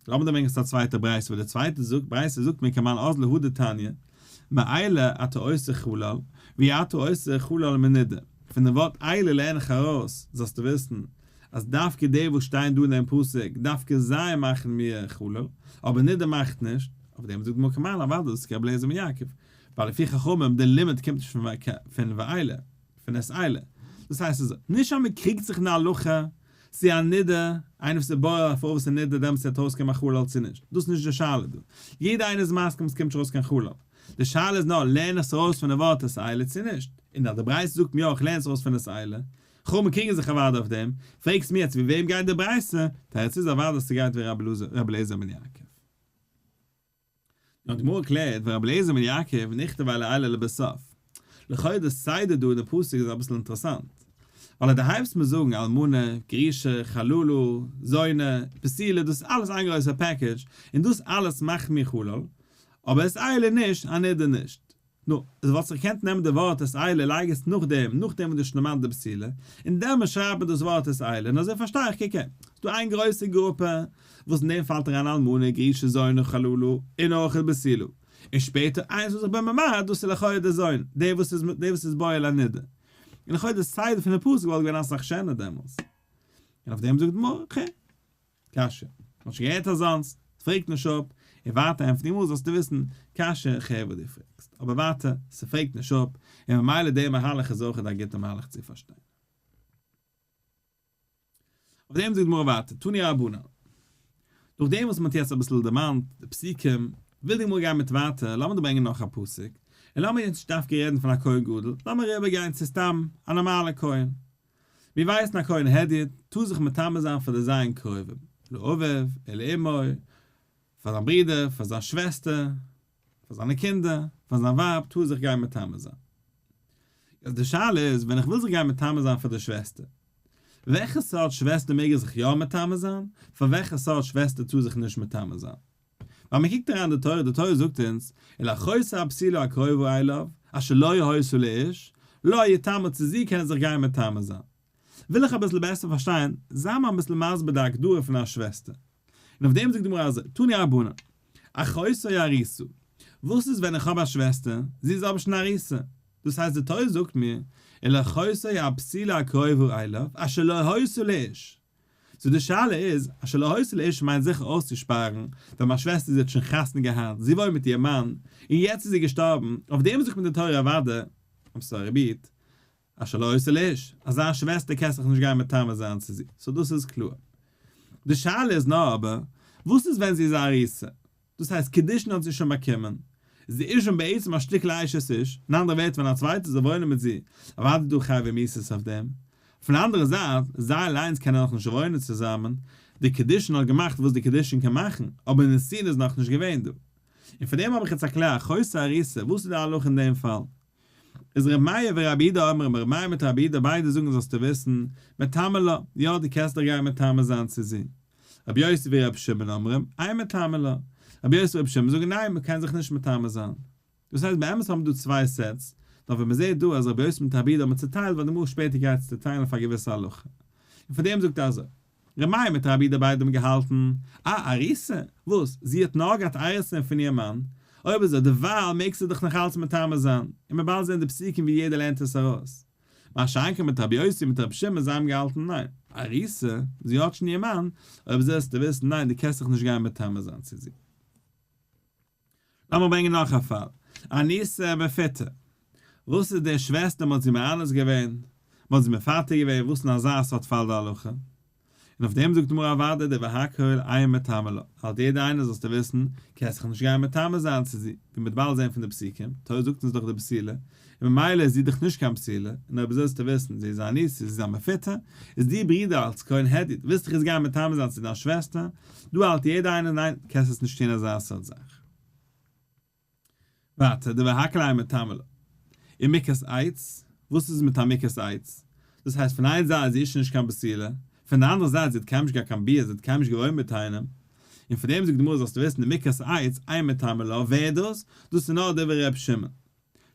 A: לאמיר דערברענגען עס א צווייטע ברייתא וואס די צווייטע זאגט ברייתא זאגט מיר כמאן אזלא הא דתניא, מאלה אתה עושה חלל, ואי אתה עושה חלל מנידה. פון דעם ווארט אלה לערן איך ארויס, זאלסטו וויסן, אז דווקא די וואס שטייען דא אין דעם פסוק, דווקא זיי מאכן מיר חלל, אבער נידה מאכט נישט. אויף דעם זאגט די גמרא כמאן אוודאי דאס איז כרבי אליעזר בן יעקב, ווייל לפי חכמים די לימוד קומט נישט פון ואלה, פון את אלה. דאס הייסט אזוי, נישט אז מען קריגט זיך אין די הלכה צו א נידה, איינער וואס איז בועל א פרוי וואס איז נידה דעמאלטס וועט ארויסקומען א חלל צו נישט, דאס איז נישט די שאלה דא. יעדער איינער איז מסכים עס קומט נישט ארויס קיין חלל. די שאלה איז נאר לערן איך עס ארויס פון די ווארט את אלה צו נישט. און אז די ברייתא זאגט מיר יא איך לערן עס ארויס פון את אלה, חכמים קריגן זיך אוודאי אויף דעם, פרעגסט מיר יעצט ווי וועם גייט די ברייתא, תירוץ איז אוודאי אז ס'גייט ווי רבי אליעזר בן יעקב. נאר די גמרא קלערט ורבי אליעזר בן יעקב נכתב אלה אלה לבסוף. לכאו' די סדר דא אין די פסוק איז אביסל אינטערעסאנט. ווייל אז די הייבסט מיר זאגן אלמנה, גרושה, חללה, זונה, בתולה דאס איז אלעס איין גרויסע package און דאס אלעס מאכט מיר חלל, אבער את אלה נישט, א נידה נישט. נו, עס וואלט זיך געקענט נעמען די ווארט את אלה לייג עס נאכדעם, נאכדעם וואס דו האסט שוין דערמאנט די בתולה, און דעמאלס שרייב מיר דאס ווארט את אלה, און אזוי פארשטיי איך, קוק הער, ס'איז דא איין גרויסע גרופע וואס אין דעם פאלט אריין אלמנה, גרושה, זונה, חללה, און אויך בתולה, און שפעטער איינס וואס איך בין ממעט, דאס איז לכאורה די זונה, דער וואס איז דער וואס איז בועל א נידה. און לכאורה די סדר פון די פסוק וואלט געווען אסאך שענער דעמאלס. און אויף דעם זאגט די גמרא, okay. קשיא. מ'האט שוין געהערט אזאנס, ס'פרעגט נישט אפ, און ווייטער ענטפערט די גמרא זאלסטו וויסן, קשיא, איך הער וואס דו פרעגסט, אבער ווייטער, ס'פרעגט נישט אפ, און ממילא דער מהלך איז אויכעט א גוטע מהלך צו פארשטיין. אויף דעם זאגט די גמרא ווייטער, תנו רבנן. נאכדעם וואס מ'האט יעצט אביסל דערמאנט די פסוקים, וויל די גמרא גיין מיט ווייטער, לאמיר דא ברענגען נאך א פסוק, און לאמיר יעצט נישט דווקא רעדן פון א כהן גדול, לאמיר אריבערגיין צו סתם א נארמאלע כהן. מיר ווייסן א כהן הדיוט טאר זיך מטמא זיין פאר די ז' קרובים, לאביו ולאמו, פאר זיין ברודער, פאר זיין שוועסטער, פאר זיינע קינדער, פאר זיין ווייב טאר זיך גיין מטמא זיין. יעצט די שאלה איז ווען איך וויל זיך גיין מטמא זיין פאר די שוועסטער, וועלכע סארט שוועסטער מעג איך זיך יא מטמא זיין, פאר וועלכע סארט שוועסטער טאר זיך נישט מטמא זיין? ווייל מען קוקט אריין די תורה, די תורה זאגט אונז, ולאחותו הבתולה הקרובה אליו, אשר לא היתה לאיש, לה יטמא צו זי קען ער זיך גיין מטמא זיין. וויל איך אביסל בעסער פארשטיין, זיי מיר אביסל מסביר די הגדרה פון א שוועסטער. און אויף דעם זאגט די גמרא אזוי, תנו רבנן, אחותו ארוסה, וואס איז ווען איך האב א שוועסטער, זי איז אבער שוין ארוסה, דאס הייסט די תורה זאגט מיר, ולאחותו הבתולה הקרובה אליו, אשר לא היתה לאיש, so די שאלה איז, אשר לא היתה לאיש מיינט זיכער אויסצושפארן, ווען מיין שוועסטער זי האט שוין חתונה געהאט, זי וואוינט מיט איר מאן, און יעצט איז זי געשטארבן, אויף דעם זאגט מען די תורה אוודאי, I'm sorry repeat, אשר לא היתה לאיש, אזא שוועסטער קענסט זיך נישט גיין מטמא זיין צו זי, so דאס איז קלאר. די שאלה איז נאר אבער, וואס איז ווען זי איז א ארוסה? דאס הייסט קידושין האט זי שוין באקומען, זי איז שוין בעצם א שטיקל אשת איש, אין אנדערע ווערטער ווען א צווייטער זאל וואוינען מיט זי, אוודאי דא חייבי מיתות אויף דעם. פון די אנדערע זייט, זיי אליינס קענען נאכנישט וואוינען צוזאמען, די קידושין האט געמאכט וואס די קידושין קען מאכן, אבער נישואין איז נאכנישט געווען דא. און פון דעם האב איך יעצט א כלל, אחותו ארוסה, וואס איז די הלכה אין דעם פאל? איז ר' מאיר ורבי יהודה אומרים, ר' מאיר מיט רבי יהודה ביידע זאגן זאלסטו וויסן, מטמא לה, יא דו קענסט דיך גיין מטמא זיין צו זי. רבי יוסי ורבי שמעון אומרים, אין מטמא לה. רבי יוסי און רבי שמעון זאגן ניין מען קען זיך נישט מטמא זיין. דאס הייסט באמת האבן דא צוויי sets, נאר ווען מען זעט דא אז רבי יוסי מיט רבי יהודה האבן צוטיילט ווייל די גמרא שפעטער גייט עס צוטיילן אויף א געוויסע הלכה. און פאר דעם זאגט ער אזוי. ר' מאיר מיט רבי יהודה ביידע האבן געהאלטן, א ארוסה? וואס? זי האט נאר געהאט אירוסין פון איר מאן? אויב אזוי דערווייל מעגסטו דיך נאך אלץ מטמא זיין, און מ'וועט באלד זען די פסוקים ווי יעדער לערנט עס ארויס. מה שאין כן מיט רבי יוסי מיט רבי שמעון זיי האבן געהאלטן ניין, ארוסה? זי האט שוין איר מאן, אויב אזוי זאלסטו וויסן ניין דו קענסט דיך נישט גיין מטמא זיין צו זי. לאמיר ברענגען נאך א פאל. אנוסה ומפותה. וואס איז די שוועסטער מ'האט זי מאנס געווען, מ'האט זי מפתה געווען, וואס אין אזא סארט פאל די הלכה? און אויף דעם זאגט די גמרא אוודאי דברי הכל אין מטמא לה, האלט יעדער איינער זאלסטו וויסן, קענסט זיך נישט גיין מטמא זיין צו זי, ווי מ'וועט באלד זען פון די פסוקים, תורה זאגט אונז דאך די בתולה, און ממילא איז זי דאך נישט קיין בתולה, און אויב אזוי זאלסטו וויסן, זי איז א אנוסה, זי איז א מפותה, איז דו ברודער אלס כהן הדיוט, ווילסט דיך יעצט גיין מטמא זיין צו דיין שוועסטער, דא האלט יעדער איינער ניין, קענסט עס נישט טון אזא סארט זאך. ווייטער, דברי הכל אין מטמא לה. ומוכת עץ, וואס איז מיט א מוכת עץ? דאס הייסט פון איין זייט זי איז שוין נישט קיין בתולה, פון די אנדערע זייט זי האט קיינמאל נישט געהאט קיין ביאה, זי האט קיינמאל נישט געוואוינט מיט איינעם, און פון דעם זאגט די גמרא זאלסטו וויסן די מוכת עץ אין מטמא לה, ווער דאס? דאס איז נאר דברי ר' שמעון.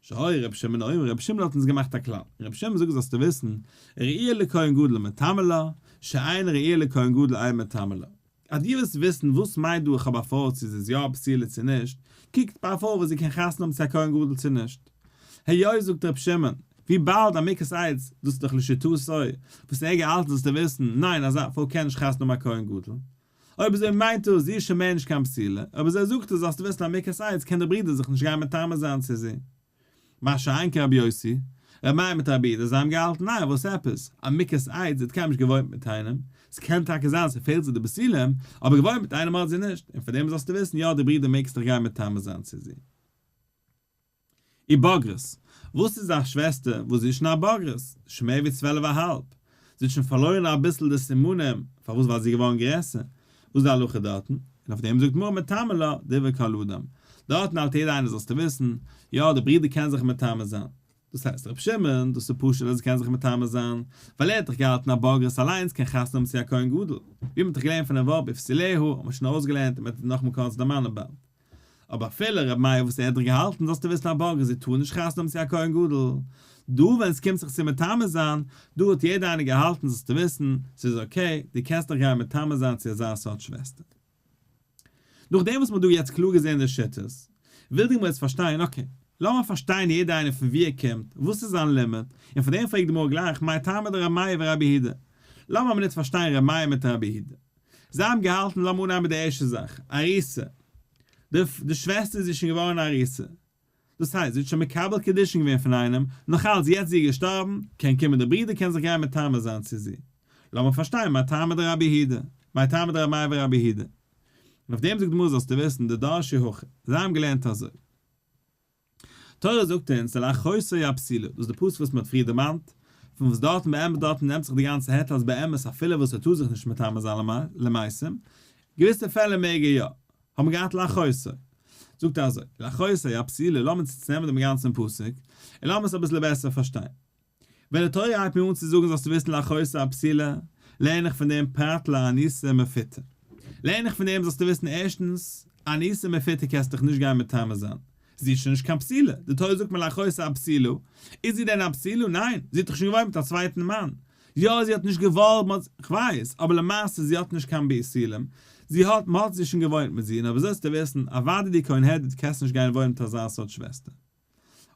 A: שהיה ר' שמעון אומר, ר' שמעון האט אונז געמאכט א כלל, ר' שמעון זאגט זאלסטו וויסן, ראויה לכהן גדול מטמא לה, שאין ראויה לכהן גדול אין מטמא לה. אז דו ווילסט וויסן וואס מיינט דא איך האב א פרוי צו זי איז יא א בתולה צו נישט, קוקט ביי א פרוי וואס זי קען חתונה האבן צו א כהן גדול צו נישט. היות זאגט ר' שמעון, וויבאלד א מוכת עץ, דאס איז דאך לשיטתו, וואס ער געהאלטן זאלסטו וויסן, ניין אזא פרוי קען נישט חתונה האבן א כהן גדול. אויב אזוי מיינט דאס זי איז שוין מער נישט קיין בתולה, אויב אזוי זאגט ער זאלסטו וויסן א מוכת עץ קען דער ברודער זיך נישט גיין מטמא זיין צו זי. מה שאין כן רבי יוסי, רבי מאיר מיט רבי יהודה זיי האבן געהאלטן ניין וואס עפעס, א מוכת עץ זי האט קיינמאל נישט געוואוינט מיט איינעם, ס'קען טאקע זיין ס'פעלט זי די בתולים, אבער געוואוינט מיט איינעם האט זי נישט, און פאר דעם זאלסטו וויסן יא די ברודער מעגסט דיך גיין מטמא זיין צו זי. ובוגרת, וואס איז א שוועסטער וואס זי איז שוין א בוגרת, שוין מער ווי צוועלף א האלב, זי האט שוין פארלוירן אביסל די סימנים, פארוואס ווייל זי איז געווארן גרעסער, וואס איז די הלכה דארטן? און אויף דעם זאגט גמרא מטמא לה דברי כל אדם, דארטן האלט יעדער איינער זאלסטו וויסן, יא די ברודער קען זיך מטמא זיין, דאס הייסט ר' שמעון, דאס איז פשוט אז ער קען זיך מטמא זיין, ווייל ער האט דאך געהאלטן א בוגרת אליינס קען חתונה האבן צו א כהן גדול, ווי מען האט דאך געלערנט פונעם ווארט ובתוליה האט מען שוין אויסגעלערנט און מען וועט נאכאמאל קורץ דערמאנען באלד. אבער אפילו ר' מאיר וואס ער האט דאך געהאלטן זאלסטו וויסן א בוגרת זי טאר נישט חתונה האבן צו א כהן גדול, דא ווען עס קומט זיך צו מטמא זיין, דא האט יעדער איינער געהאלטן זאלסטו וויסן, ס'איז okay, דו קענסט דיך גיין מטמא זיין צו אזא סארט שוועסטער. נאכדעם וואס מ'האט דא יעצט קלאר געזען די שיטות, וויל די גמרא יעצט פארשטיין, okay, לאמיר פארשטיין יעדער איינער פון וואו ער קומט, וואס איז זיין לימוד, און פון דעם פרעגט די גמרא גלייך, מאי טעמא דר' מאיר ורבי יהודה? לאמיר א מינוט פארשטיין ר' מאיר מיט רבי יהודה. זיי האבן געהאלטן, לאמיר אנהייבן מיט די ערשטע זאך, ארוסה. די די שוועסטער איז שוין געווארן ארוסה. דאס הייסט, זי האט שוין מקבל קידושין געווען פון איינעם, נאך אלץ יעצט זי איז געשטארבן, קען קומען די ברודער קען זיך גיין מטמא זיין צו זי. לאמיר פארשטיין, מאי טעמא דרבי יהודה, מאי טעמא דרבי מאיר ורבי יהודה. און אויף דעם זאגט די גמרא זאלסטו וויסן, דדרשי הכי, זיי האבן געלערנט אזוי. תורה זאגט אונז ולאחותו הבתולה, דאס איז די פסוק וואס מען האט פריער דערמאנט, פון וואס דארטן באמת דארטן נעמט זיך די גאנצע היתר אז באמת אפילו וואס ער טאר זיך נישט מטמא זיין למתים, געוויסע פעלער מעג ער יא, האט מען געהאט לאחותו. זאגט ער אזוי, לאחותו הבתולה, לאמיר צונעמען דעם גאנצן פסוק, און לאמיר עס אביסל בעסער פארשטיין. ווען די תורה הייבט מיר אן צו זאגן זאלסטו וויסן לאחותו הבתולה, לערן איך פון דעם פרט לאנוסה ומפותה. לערן איך פון דעם זאלסטו וויסן ערשטנס, אנוסה ומפותה קענסטו דיך נישט גיין מטמא זיין, זי איז שוין נישט קיין בתולה, די תורה זאגט מיר לאחותו הבתולה, איז זי דען א בתולה? ניין, זי האט דאך שוין געוואוינט מיט א צווייטן מאן. יא זי האט נישט געוואלט, מ'האט, כ'ווייס, אבער למעשה זי האט נישט קיין בתולים, זי האט, מ'האט זי שוין געוואוינט מיט זי, און אויב אזוי זאלסטו וויסן, אוודאי דו כהן הדיוט קענסט נישט גיין וואוינען מיט אזא סארט שוועסטער.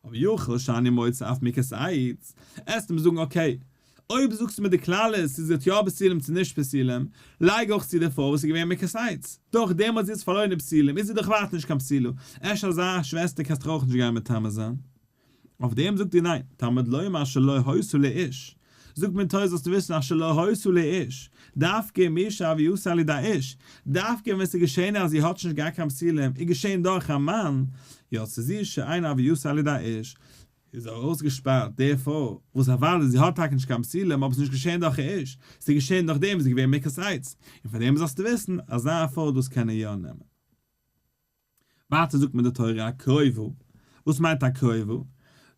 A: אבער יכול שאני מוציא אף מוכת עץ, עסט מיר זאגן okay, אויב זאגסטו מיר די כלל איז צו זי האט יא בתולים צו נישט בתולים, לייג אויך צו די פרוי וואס איז געווען מוכת עץ, דורך דעם האט זי יעצט פארלוירן די בתולים, איז זי דאך ווייטער נישט קיין בתולה, אפשר אזא שוועסטער קענסטו דאך אויך נישט גיין מטמא זיין. אויף דעם זאגט איר ניין, תלמוד לומר שלא היתה לאיש. זאגט מיר תורה זאלסטו וויסן אשר לא היתה לאיש, דווקא מי שהווייתה על ידי איש, דווקא ווען ס'איז געשען אז זי האט שוין נישט געהאט קיין בתולים, איז געשען דורך א מאן, יצא זו שאין הווייתה על ידי איש, איז ארויסגעשפארט די פרוי, וואס אוודאי זי האט טאקע נישט קיין בתולים אבער ס'איז נישט געשען דורך א איש, ס'איז געשען דורך דעם וואס זי איז געווען מוכת עץ, און פאר דעם זאלסטו וויסן, אזא פרוי דאס קען ער יא נעמען. ווייטער זאגט מיר די תורה הקרובה, וואס מיינט הקרובה?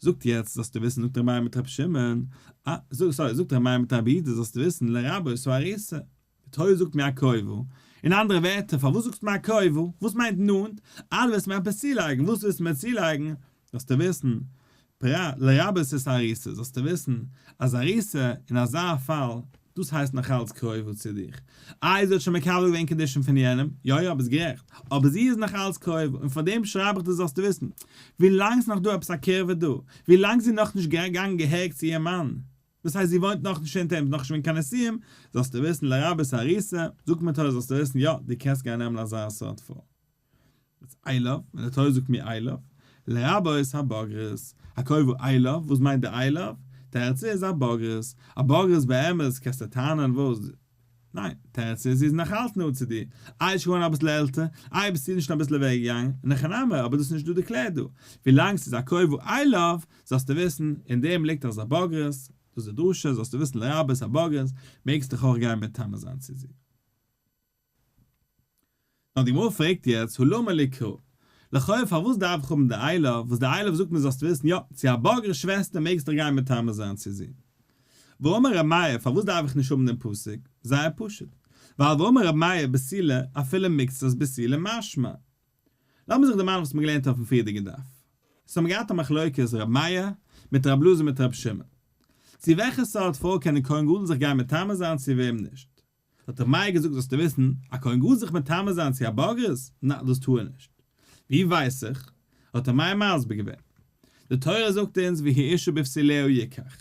A: זאגט יעצט זאלסטו וויסן זאגט ר' מאיר מיט ר' שמעון, אה, sorry, זאגט ר' מאיר מיט רבי יהודה זאלסטו וויסן לרבות הארוסה, די תורה זאגט מיר הקרובה, אין אנדערע ווערטער פארוואס זאגסטו מיר הקרובה? וואס מיינט נאנט? אה דו ווילסט מיר עפעס צולייגן, וואס ווילסטו מיר צולייגן? זאלסטו וויסן, פרט לרבות את הארוסה, זאלסטו וויסן אז ארוסה אין אזא פאל, דאס הייסט נאך אלץ קרובה צו דיך. איי זי האט שוין מקבל געווען קידושין פון יענעם, יא יא ביסט גערעכט, אבער זי איז נאך אלץ קרובה, און פאר דעם שרייב איך דיר זאלסטו וויסן, ווילאנג ס'איז נאך דא עפעס א קירבה דא, ווילאנג זי איז נאכנישט געגאנגען געהעריג צו איר מאן, דאס הייסט זי וואוינט נאכנישט אונטער אים, נאכנישט געווען קיין נישואים, זאלסטו וויסן לרבות הארוסה, זאגט מיר תורה זאלסטו וויסן יא, דו קענסט גיין נעמען אזא סארט פרוי. איז אליו, ווען די תורה זאגט מיר אליו, לרבות הבוגרת, הקרובה אליו, וואס מיינט די אליו? תירוץ איז א בוגרת, א בוגרת באמת קענסטו טענה'ן וואס, ניין, תירוץ איז זי איז נאך אלץ נאנט צו דיר, איי איז שוין אביסל עלטער, איי ביסטו נישט אביסל אוועק געגאנגען, אין הכי נמי, אבער דאס איז נישט דא דערקלערט דא, ווילאנג ס'איז הקרובה אליו, זאלסטו וויסן, אין דעם ליגט אז א בוגרת, דאס איז די דרשה, זאלסטו וויסן לרבות הבוגרת, מעגסט דיך אויך גיין מטמא זיין צו זי. נאר די גמרא פרעגט יעצט הא למה לי קרא? לכאו' פארוואס דארף איך האבן די אליו, וואס די אליו זאגט מיר זאלסט וויסן יא, צו א בוגרת שוועסטער מעגסט דיך גיין מטמא זיין צו זי. ואמר ר' מאיר פארוואס דארף איך נישט האבן דעם פסוק? זייער פשוט, ווייל ואמר ר' מאיר בתולה אפילו מקצת בתולים משמע. לאמיר זיך דערמאנען וואס מ'האט געלערנט אויפן פריערדיגן דף. עס האבן געהאט א מחלוקת ר' מאיר מיט ר' אלעזר מיט ר' שמעון. צו וועלכע סארט פרוי קען די כהן גדול זיך גיין מטמא זיין צו וועם נישט. האט ר' מאיר געזאגט זאלסטו וויסן, א כהן גדול זיך מטמא זיין צו א בוגרת? נא, דאס טאר ער נישט. ווי ווייס איך? האט ר' מאיר מסביר געווען. די תורה זאגט אונז והוא אשה בבתוליה יקח.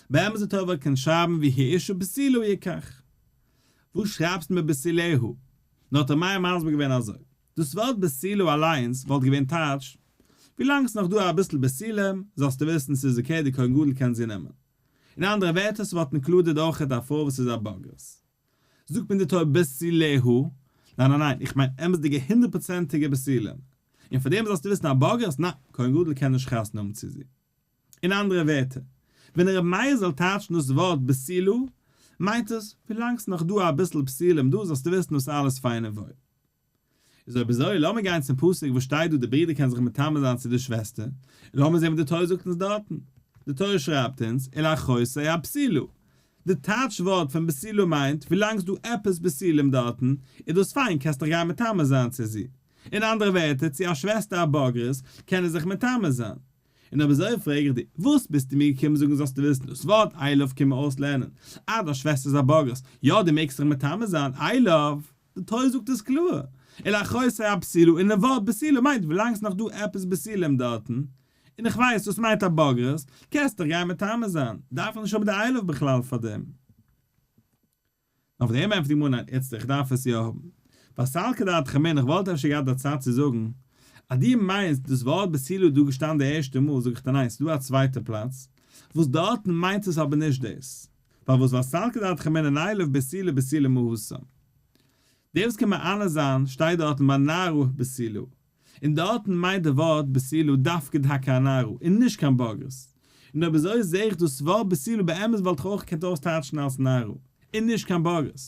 A: באמת די תורה וואלט געקענט שרייבן והוא אשה בתולה יקח. וואס שרייבסטו מיר בתוליה? נאר האט ר' מאיר מסביר געווען אזוי, דאס ווארט בתולה אליינס וואלט געווען טייטש, ווילאנג ס'נאך דא אביסל בתולים, זאלסטו וויסן ס'איז okay די כהן גדול קען זי נעמען. אין אנדערע ווערטער ס'וואלט included אויכעט א פרוי וואס איז א בוגרת. זאגט מיר די תורה בתוליה? ניין ניין ניין, איך מיין אמת'דיגע הונדערט פראצענטיגע בתולים. און פאר דעם זאלסטו וויסן א בוגרת? ניין, כהן גדול קען נישט חתונה האבן צו זי. אין אנדערע ווערטער, ווען ר' מאיר זאל טייטשן דאס ווארט בתולה, מיינט עס, ווילאנג ס'נאך דא אביסל בתולים דא זאלסטו וויסן דאס איז אלעס פיין און וואויל. איז אויב אזוי לאמיר גיין צום פסוק וואס שטייט דא די ברודער קען זיך מטמא זיין צו די שוועסטער, און לאמיר זען וואס די תורה זאגט אונז דארטן. די תורה שרייבט אונז, אל אחותו הבתולה. די טייטש ווארט פון בתולה מיינט, ווילאנג ס'דא עפעס בתולים דארטן, איז דאס פיין קענסט דיך גיין מטמא זיין צו זי. אין אנדערע ווערטער, צו א שוועסטער א בוגרת, קען ער זיך מטמא זיין. און אויב אזוי פרעג איך דיר, וואס ביסטו מיר געקומען זאגן זאלסטו וויסן דאס ווארט אליו קומט מיר אויסלערנען אז דיין שוועסטער איז א בוגרת, יא דו מעגסט זיך מטמא זיין, אליו, די תורה זאגט עס קלאר, אל אחותו הבתולה, און די ווארט בתולה מיינט ווילאנג ס'נאך דא עפעס בתולים דארטן, און איך ווייס דאס מיינט א בוגרת, קענסט דיך גיין מטמא זיין, דארף איך נישט האבן די אליו בכלל פאר דעם. אויף דעם ענטפערט די גמרא ניין איצטער איך דארף עס יא האבן. ווייל סלקא דעתך אמינא איך וואלט אפשר געהאט א צד צו זאגן אז דו מיינסט דאס ווארט בתולה איז דא געשטאנען די ערשטע מאל זאג איך דיר ניין ס'איז דא א צווייטע פלאץ וואס דארטן מיינט עס אבער נישט דאס פארוואס ווייל סלקא דעתך אמינא נילף בתולה בתולה מהתם דער וואס קען מענה זיין שטייט דארטן ביי נערה בתולה און דארטן מיינט די ווארט בתולה דווקא טאקע א נערה און נישט קיין בוגרת. און אויב אזוי זעה איך דאס ווארט בתולה באמת וואלט איך אויך געקענט אויסטייטשן אלס נערה און נישט קיין בוגרת.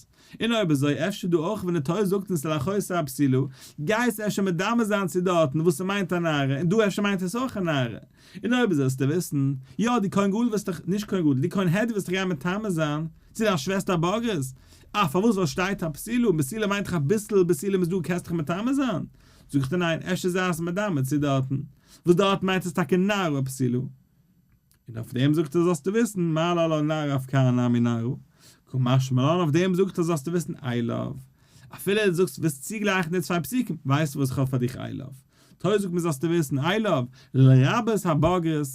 A: און אויב אזוי אפשר דא אויך ווען די תורה זאגט אונז אל אחותו הבתולה גייסט אפשר מדמה זיין צו דארטן וואס ס'מיינט א נערה און דא אפשר מיינט עס אויך א נערה. און אויב אזוי זאלסטו וויסן, יא דו כהן גדול וועסט דיך, נישט כהן גדול, דו כהן הדיוט וועסט דיך גיין מטמא זיין צו דיין שוועסטער א בוגרת. אה פארוואס ווייל שטייט הבתולה און בתולה מיינט דאך אביסל בתולים איז דא קענסט דיך מטמא זיין. זאג איך דיר ניין, אפשר זיי עס מדמה צו דארטן, וואס דארט מיינט עס טאקע נערה בתולה. און אויף דעם זאגט ער זאלסטו וויסן, מה להלן נערה אף כאן נמי נערה, קא משמע לן אויף דעם זאגט ער זאלסטו וויסן אליו. אפילו דו זאגסט ווילסט צוגלייכן די צוויי פסוקים, ווייסטו וואס איך האב פאר דיך אליו. תורה זאגט מיר זאלסטו וויסן אליו, לרבות הבוגרת,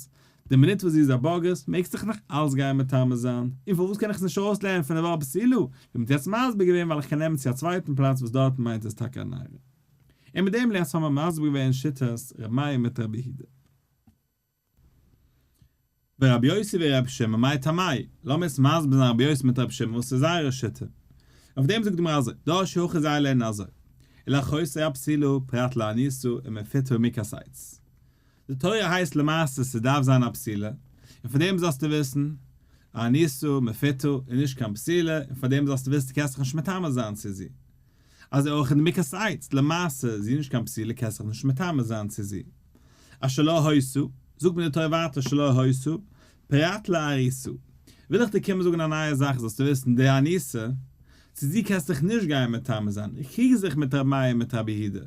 A: די מינוט וואס זי איז א בוגרת, מעגסט דיך נאך אלס גיין מטמא זיין, און פארוואס קען איך עס נישט אויסלערנען פון די ווארט בתולה, ווי מ'האט יעצט מסביר געווען ווייל איך קען נעמען צו א צווייטן פלאץ וואס דארטן מיינט עס טאקע א נערה. און מיט דעם לעצט האבן מיר מסביר געווען שיטת ר' מאיר מיט רבי יהודה. ורבי יוסי ורבי שמעון מאי טעמייהו, לאמיר יעצט מסביר זיין רבי יוסי מיט רבי שמעון וואס איז זייערע שיטה. אויף דעם זאגט די גמרא אזוי, דרשו הכי זיי לערנען אזוי, ולאחותו הבתולה פרט לאנוסה ומפותה ומוכת עץ. די תורה הייסט למעשה ס'דארף זיין א בתולה, און פון דעם זאלסטו וויסן, אנוסה ומפותה איז נישט קיין בתולה, און פאר דעם זאלסטו וויסן דו קענסט זיך נישט מטמא זיין צו זי. אזוי אויך אין די מוכת עץ, למעשה זי איז נישט קיין בתולה קענסט זיך נישט מטמא זיין צו זי. אשר לא היתה, זאגט מיר די תורה ווייטער שלא היתה, פרט לארוסה. וויל איך דיר קומען זאגן א נייע זאך זאלסטו וויסן, די אנוסה, צו זי קענסט דיך נישט גיין מטמא זיין, איך קריג זיך מיט רבי מאיר מיט רבי יהודה,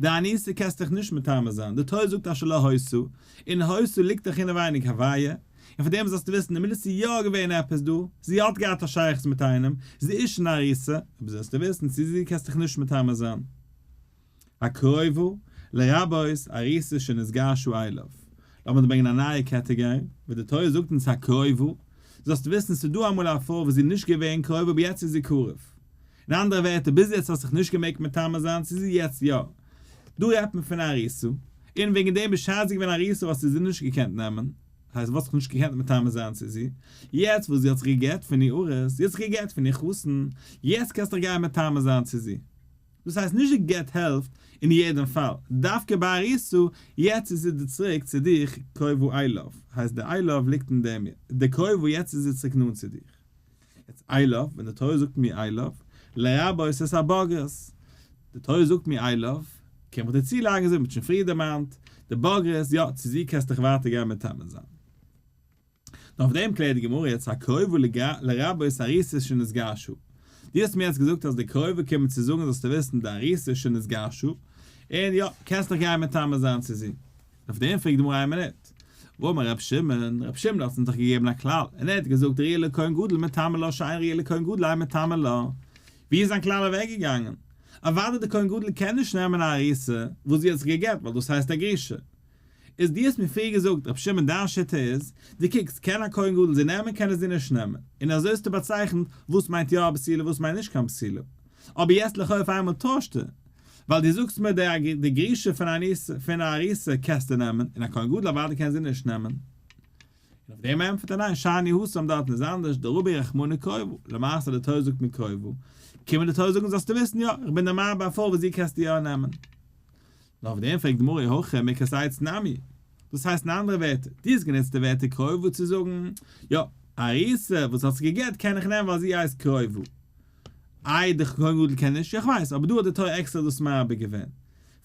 A: די אנוסה קענסט דיך נישט מטמא זיין, די תורה זאגט אשר לא היתה, און היתה ליגט דאך אינעווייניג הוויה, און פאר דעם זאלסטו וויסן, די מינוט ס'איז יא געווען עפעס דא, זי האט געהאט א שייכות מיט איינעם, זי איז שוין ארוסה, אבער זאלסטו וויסן, צו זי קענסט דיך נישט מטמא זיין. הקרובה, לרבות ארוסה שנתגרשה אליו. לאמיר דא ברענגען א נייע קעטעגארי, וואס די תורה זאגט אונז הקרובה, זאלסטו וויסן ס'איז דא אמאל א פרוי וואס זי איז נישט געווען קרובה אבער יעצט איז זי קרוב. אין אנדערע ווערטער, ביז יעצט האסט זיך נישט געמעגט מטמא זיין צו זי יעצט יא. דא רעדט מען פון ארוסה, און וועגן דעם בשעת זי איז געווען ארוסה האסטו זי נישט געקענט נעמען, הייסט וואלסט זיך נישט געקענט מטמא זיין צו זי, יעצט וואס זי האט זיך גע'גט פון איר ארוס, זי האט זיך גע'גט פון איר חתן, יעצט קענסטו דיך גיין מטמא זיין צו זי. דאס הייסט נישט די גט העלפט אין יעדעם פאל, דווקא ביי ארוסה, יעצט איז זי די צוריק צו דיך קרובה אליו, הייסט די אליו ליגט אין דעם די קרובה יעצט איז זי צוריק נאנט צו דיך. יעצט אליו, ווען די תורה זאגט מיר אליו, לרבות את הבוגרת, די תורה זאגט מיר אליו, קען איך דיר צולייגן אזוי ווי מ'האט שוין פריער דערמאנט, די בוגרת, יא, צו זי קענסט דיך ווייטער גיין מטמא זיין. נאר אויף דעם קלערט די גמרא יעצט הקרובה לרבות ארוסות שנתגרשו. דו האסט מיר יעצט געזאגט אז די קרובה קומט צו זאגן זאלסטו וויסן די ארוסה שנתגרשה, און יא, קענסט דיך גיין מטמא זיין צו זי. און אויף דעם פרעגט די גמרא איין מינוט, והאמר ר' שמעון, ר' שמעון האט אונז דאך געגעבן א כלל, און ער האט געזאגט ראויה לכהן גדול מטמא לה שאין ראויה לכהן גדול אין מטמא לה. ווי איז זיין כלל אוועקגעגאנגען? אוודאי די כהן גדול קען נישט נעמען א ארוסה וואס זי האט זיך גע'גט ווייל דאס הייסט א גרושה. איז דו האסט מיר פריער געזאגט רבי שמעון דיין שיטה איז, דו קוקסט קען א כהן גדול זי נעמען קען ער זי נישט נעמען, און אזוי האסטו באצייכנט וואס מיינט יא א בתולה וואס מיינט נישט קיין בתולה, אבער יעצט לכאו' אויף איינמאל טוישטו, ווייל דו זאגסט מיר די די גרושה פון אנוסה פון א ארוסה קענסטו נעמען, און א כהן גדול אוודאי קען זי נישט נעמען. און אויף דעם ענטפערט ער ניין שאני התם דארטן איז אנדערש דרבי רחמנא קרובה, למעשה די תורה זאגט מיר קרובה, קומען די תורה זאגן זאלסטו וויסן יא איך בין דער מרבה א פרוי וואס זי קענסטו יא נעמען. נאר אויף דעם פרעגט די גמרא אי הכי מוכת עץ נמי, דאס הייסט אין אנדערע ווערטער, דו האסט גענוצט די ווערטער קרובה צו זאגן, יא, ארוסה וואס האט זיך גע'גט קען איך נעמען ווייל זי הייסט קרובה. איי די כהן גדול קען נישט? יא כ'ווייס, אבער דא האט די תורה עקסטער דאס מרבה געווען.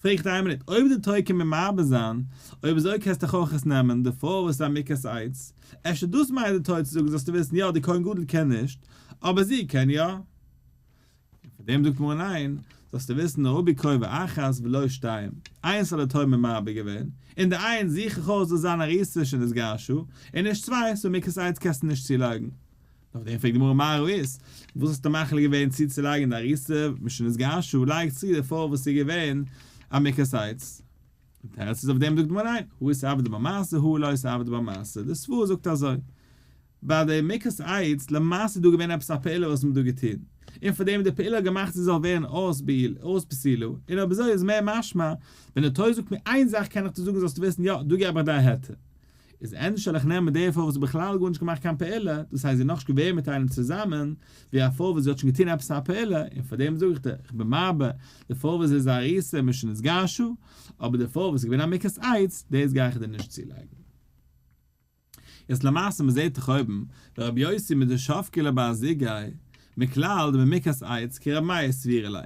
A: פרעג איך דיר איין מינוט, אויב די תורה קען מיר מרבה זיין, אויב אזוי קענסטו דאך אויך עס נעמען, די פרוי וואס איז א מוכת עץ, אפשר דאס מיינט די תורה צו זאגן זאלסטו וויסן, יא די כהן גדול קען נישט, אבער זי קען יא. און פאר דעם זאגט מרן ניין, זאלסטו וויסן רבי קרובה אחת ולא שתיים, איינס האט די תורה מרבה געווען, און די איינס זוך איך אויס זאל זיין ארוסה שנתגרשה, און נישט צוויי, so מוכת עץ קענסטו נישט צולייגן. נאך דעם פרעגט די גמרא מה ראית, וואס האסטו מחליט געווען צוצולייגן די ארוסה משנתגרשה, לייג צו די פרוי וואס איז געווען א מוכת עץ. די תירוץ איז אויף דעם זאגט די גמרא ניין, הא איתעבידא בה מעשה הא לא איתעבידא בה מעשה, די סברא זאגט אזוי, ביי די מוכת עץ, למעשה איז דא געווען עפעס א פעולה וואס מ'האט דא געטון, און פאר דעם די פעולה האט געמאכט זי זאל ווערן אויס בעולה, אויס בתולה, און אויב אזוי איז מער משמע, ווען די תורה זאגט מיר איין זאך קען איך דיר זאגן זאלסטו וויסן יא, דא געב איך דיר א היתר. איז ענדערש זאל איך נעמען די פרוי וואס האט בכלל גארנישט געמאכט קיין פעולה, דאס הייסט זי איז נאכנישט געווען מיט איינעם צוזאמען, ווי א פרוי וואס זי האט שוין געטון עפעס א פעולה, און פאר דעם זאג איך דיר, איך בין מרבה, די פרוי וואס איז א ארוסה משנתגרשה, אבער די פרוי וואס איז געווען א מוכת עץ, דאס גיי איך דיר נישט צולייגן. יעצט למעשה מען זעט דאך אויבן ורבי יוסי מדשבקיה לבר זוגיה מכלל דבמוכת עץ כרבי מאיר סבירא ליה.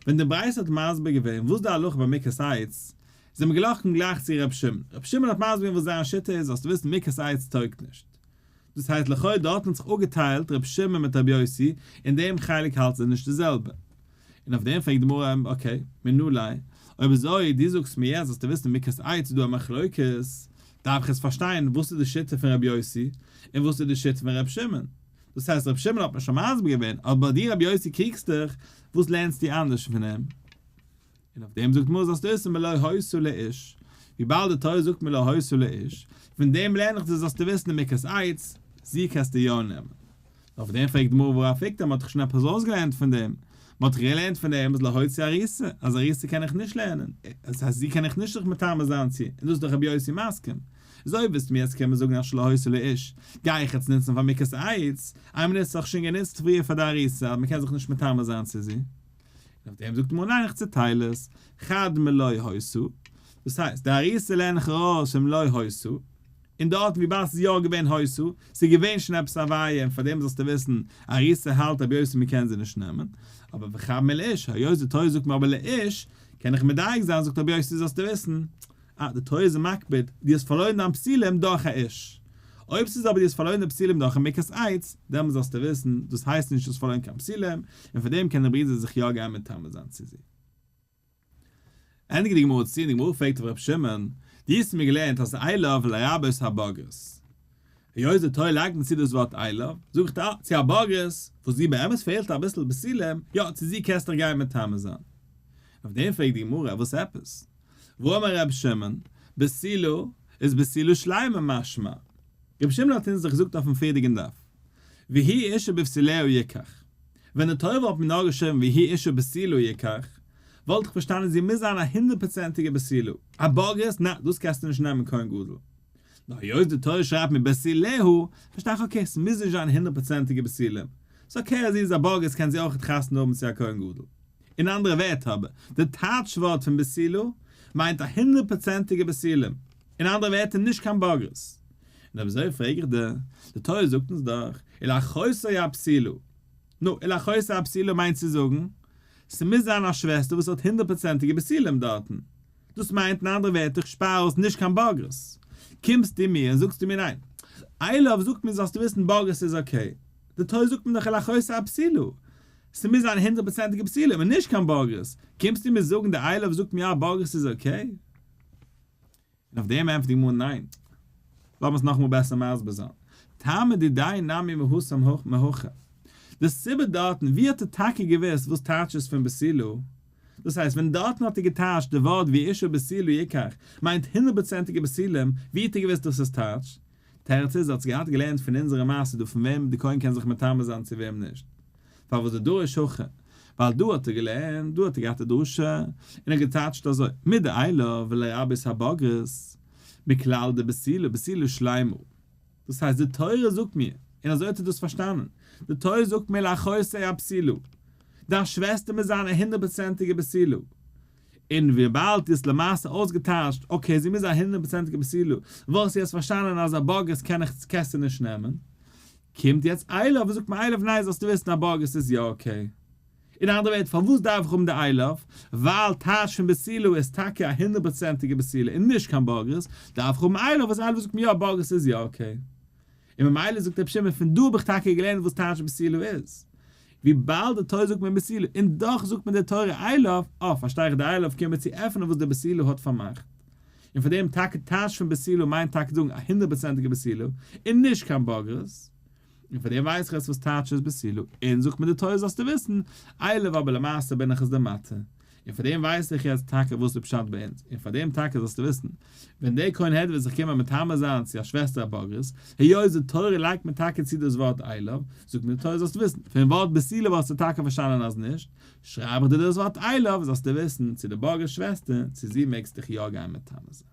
A: ווען די ברייתא האט מסביר געווען וואס די הלכה ביי מוכת עץ, זענען מיר געלאפן גלייך צו רבי שמעון, רבי שמעון האט מסביר געווען וואס זיין שיטה איז, זאלסטו וויסן מוכת עץ טויגט נישט. דאס הייסט לכאו' דארטן האט זיך אפגעטיילט רבי שמעון מיט רבי יוסי, אין דעם חלק האלט זיי נישט די זעלבע. און אויף דעם פרעגט די גמרא, okay, מנא ליה, אויב אזוי, דו זאגסט מיר יעצט זאלסטו וויסן מוכת עץ איז דא א מחלוקת, דארף איך עס פארשטיין וואס איז די שיטה פון רבי יוסי, און וואס איז די שיטה פון רבי שמעון. דאס הייסט רבי שמעון האט מיר שוין מסביר געווען, אבער דו רבי יוסי קריגסט דיך, וואס לערנסטו אנדערש פון אים? און אויף דעם זאגט מוז זאלסטו וויסן מלא היתה לאיש, וויבאלד די תורה זאגט מלא היתה לאיש, פון דעם לערן איך דיר זאלסטו וויסן די מוכת עץ, זי קענסטו יא נעמען. אויף דעם פרעגט די גמרא והא אפיקתא, מען האט דאך שוין עפעס אויסגעלערנט פון דעם, מען האט דאך געלערנט פון דעם אז להוציא ארוסה, אז ארוסה קען איך נישט לערנען, דאס הייסט זי קען איך נישט זיך מטמא זיין צו, און דאס איז דאך רבי יוסי מסכים. איז אויב ווילסטו מיר יעצט קומען זאגן אז שלא היתה לאיש, גיי איך יעצט נוצן פאר מוכת עץ, איין מינוט ס'האט זיך שוין גענוצט פריער פאר די ארוסה אז מ'קען זיך נישט מטמא זיין צו זי. און אויף דעם זאגט די גמרא ניין איך צוטייל עס, חד מלא היתה, דאס הייסט די ארוסה לערן איך ארויס פון מלא היתה, און דארטן וויבאלד ס'איז יא געווען היתה, ס'איז געווען שוין עפעס א ווייע און פארדעם זאלסטו וויסן, ארוסה האלט רבי יוסי מ'קען זי נישט נעמען, אבער וחד מלאיש, היות די תורה זאגט מיר אבער לאיש, קען איך מדייק זיין זאגט רבי יוסי זאלסטו וויסן, אה, די תורה איז מקפיד, דו האסט פארלוירן דיין בתולים דורך א איש. אויב ס'איז אבער דו האסט פארלוירן די בתולים דורך א מוכת עץ, דעמאלט זאלסטו וויסן, דאס הייסט נישט דו האסט פארלוירן קיין בתולים, און פאר דעם קען דער ברודער זיך יא גיין מטמא זיין צו זי. ענדיגט די גמרא צו און די גמרא פרעגט אויף ר' שמעון, דו האסט מיר געלערנט אז אליו לרבות הבוגרת. היות די תורה לייגט מיר צו דאס ווארט אליו, זאג איך דיר, אה, צו א בוגרת, וואס זי באמת פעלט אביסל בתולים, יא, צו זי קענסטו דיך גיין מטמא זיין. אויף דעם פרעגט די גמרא, וואס עפעס? והאמר ר' שמעון, בתולה איז בתולה שלימה משמע. ר' שמעון האט אונז דאך געזאגט אויפן פריערדיגן דף, והוא אשה בבתוליה יקח. ווען די תורה וואלט מיר נאר געשריבן והוא אשה בתולה יקח, וואלט איך פארשטאנען זי מוז זיין א הונדערט פראצענטיגע בתולה, א בוגרת, נע, דאס קענסטו נישט נעמען כהן גדול. נאר היות די תורה שרייבט מיר בתוליה, פארשטיי איך okay, ס'מוז נישט זיין הונדערט פראצענטיגע בתולים, ס'איז okay אז זי איז א בוגרת קען זי אויך חתונה האבן צו א כהן גדול. אין אנדערע ווערטער אבער, די טייטש ווארט פון בתולה מיינט א הונדערט פראצענטיגע בתולים, אין אנדערע ווערטער נישט קיין בוגרת. און אויב אזוי פרעג איך דיר, די תורה זאגט אונז דאך, ולאחותו הבתולה. נו, ולאחותו הבתולה מיינט צו זאגן, ס'מוז זיין א שוועסטער וואס האט הונדערט פראצענטיגע בתולים דארטן. דאס מיינט אין אנדערע ווערטער איך שפאר אויס נישט קיין בוגרת. קומסטו מיר און זאגסטו מיר ניין. אליו זאגט מיר זאלסטו וויסן בוגרת איז okay. די תורה זאגט מיר דאך ולאחותו הבתולה. ס'מוז זיין הונדערט פראצענטיגע בתולים און נישט קיין בוגרת. קומסטו מיר זאגן די אליו זאגט מיר יא בוגרת איז okay? און אויף דעם ענטפערט די גמרא ניין. לאמיר עס נאכאמאל בעסער מסביר זיין. טעמא דידיה נמי מהתם מהכא. די סיבה דארטן, ווי האט ער טאקע געוואוסט וואס טייטש איז פון בתולה? דאס הייסט ווען דארטן האט ער געטייטשט די ווארט והוא אשה בתולה יקח מיינט הונדערט פראצענטיגע בתולים, ווי האט ער געוואוסט דאס איז טייטש? תירוץ איז ער האט עס געהאט געלערנט פון אונזערע מעשה דא פון וועם די כהן קען זיך מטמא זיין צו וועם נישט. פארוואס דדריש הכי? ווייל דא האט ער געלערנט, דא האט ער געהאט א דרשה, און ער האט געטייטשט אזוי, מדאליו לרבות הבוגרת, מכלל דבתולה, בתולה שלימה. דאס הייסט די תורה זאגט מיר, און אזוי האט ער דאס פארשטאנען, די תורה זאגט מיר לאחותו הבתולה, דיין שוועסטער מוז זיין א הונדערט פראצענטיגע בתולה, און וויבאלד דו האסט למעשה אויסגעטייטשט okay זי מוז זיין הונדערט פראצענטיגע בתולה, וואלסטו יעצט פארשטאנען אז א בוגרת קען איך קענסטו נישט נעמען, קומט יעצט אליו און זאגט מיר אליו ניין זאלסטו וויסן א בוגרת איז יא okay. אין אנדערע ווערטער פארוואס דארף איך האבן די אליו? ווייל טייטש פון בתולה איז טאקע א הונדערט פראצענטיגע בתולה און נישט קיין בוגרת, דארף איך האבן אליו וואס אליו זאגט מיר יא בוגרת איז יא okay. און ממילא זאגט רבי שמעון פון דא האב איך טאקע געלערנט וואס טייטש בתולה איז. וויבאלד די תורה זאגט מיר בתולה און דאך זאגט מיר די תורה אליו, אה פארשטיי איך די אליו קומט מיר צו עפענען וואס די בתולה האט פארמאכט. און פאר דעם טאקע טייטש פון בתולה מיינט טאקע זאגן א הונדערט פראצענטיגע בתולה און נישט קיין בוגרת. און פאר דעם ווייס איך עס וואס טייטש איז בתולה, און זאגט מיר די תורה זאלסטו וויסן, אליו אבער למעשה בין איך עס דיר מתיר, און פאר דעם ווייס איך יעצט טאקע וואס איז פשט ביי אונז, און פאר דעם טאקע זאלסטו וויסן, ווען דער כהן הדיוט וועט זיך קומען מטמא זיין צו א שוועסטער א בוגרת, היות די תורה לייגט מיר טאקע צו דאס ווארט אליו, זאגט מיר די תורה זאלסטו וויסן, פון ווארט בתולה וואלסטו טאקע פארשטאנען אז נישט, שרייב איך דיר דאס ווארט אליו, זאלסטו וויסן, צו די בוגרת שוועסטער, צו זי מעגסט דיך יא גיין מטמא זיין.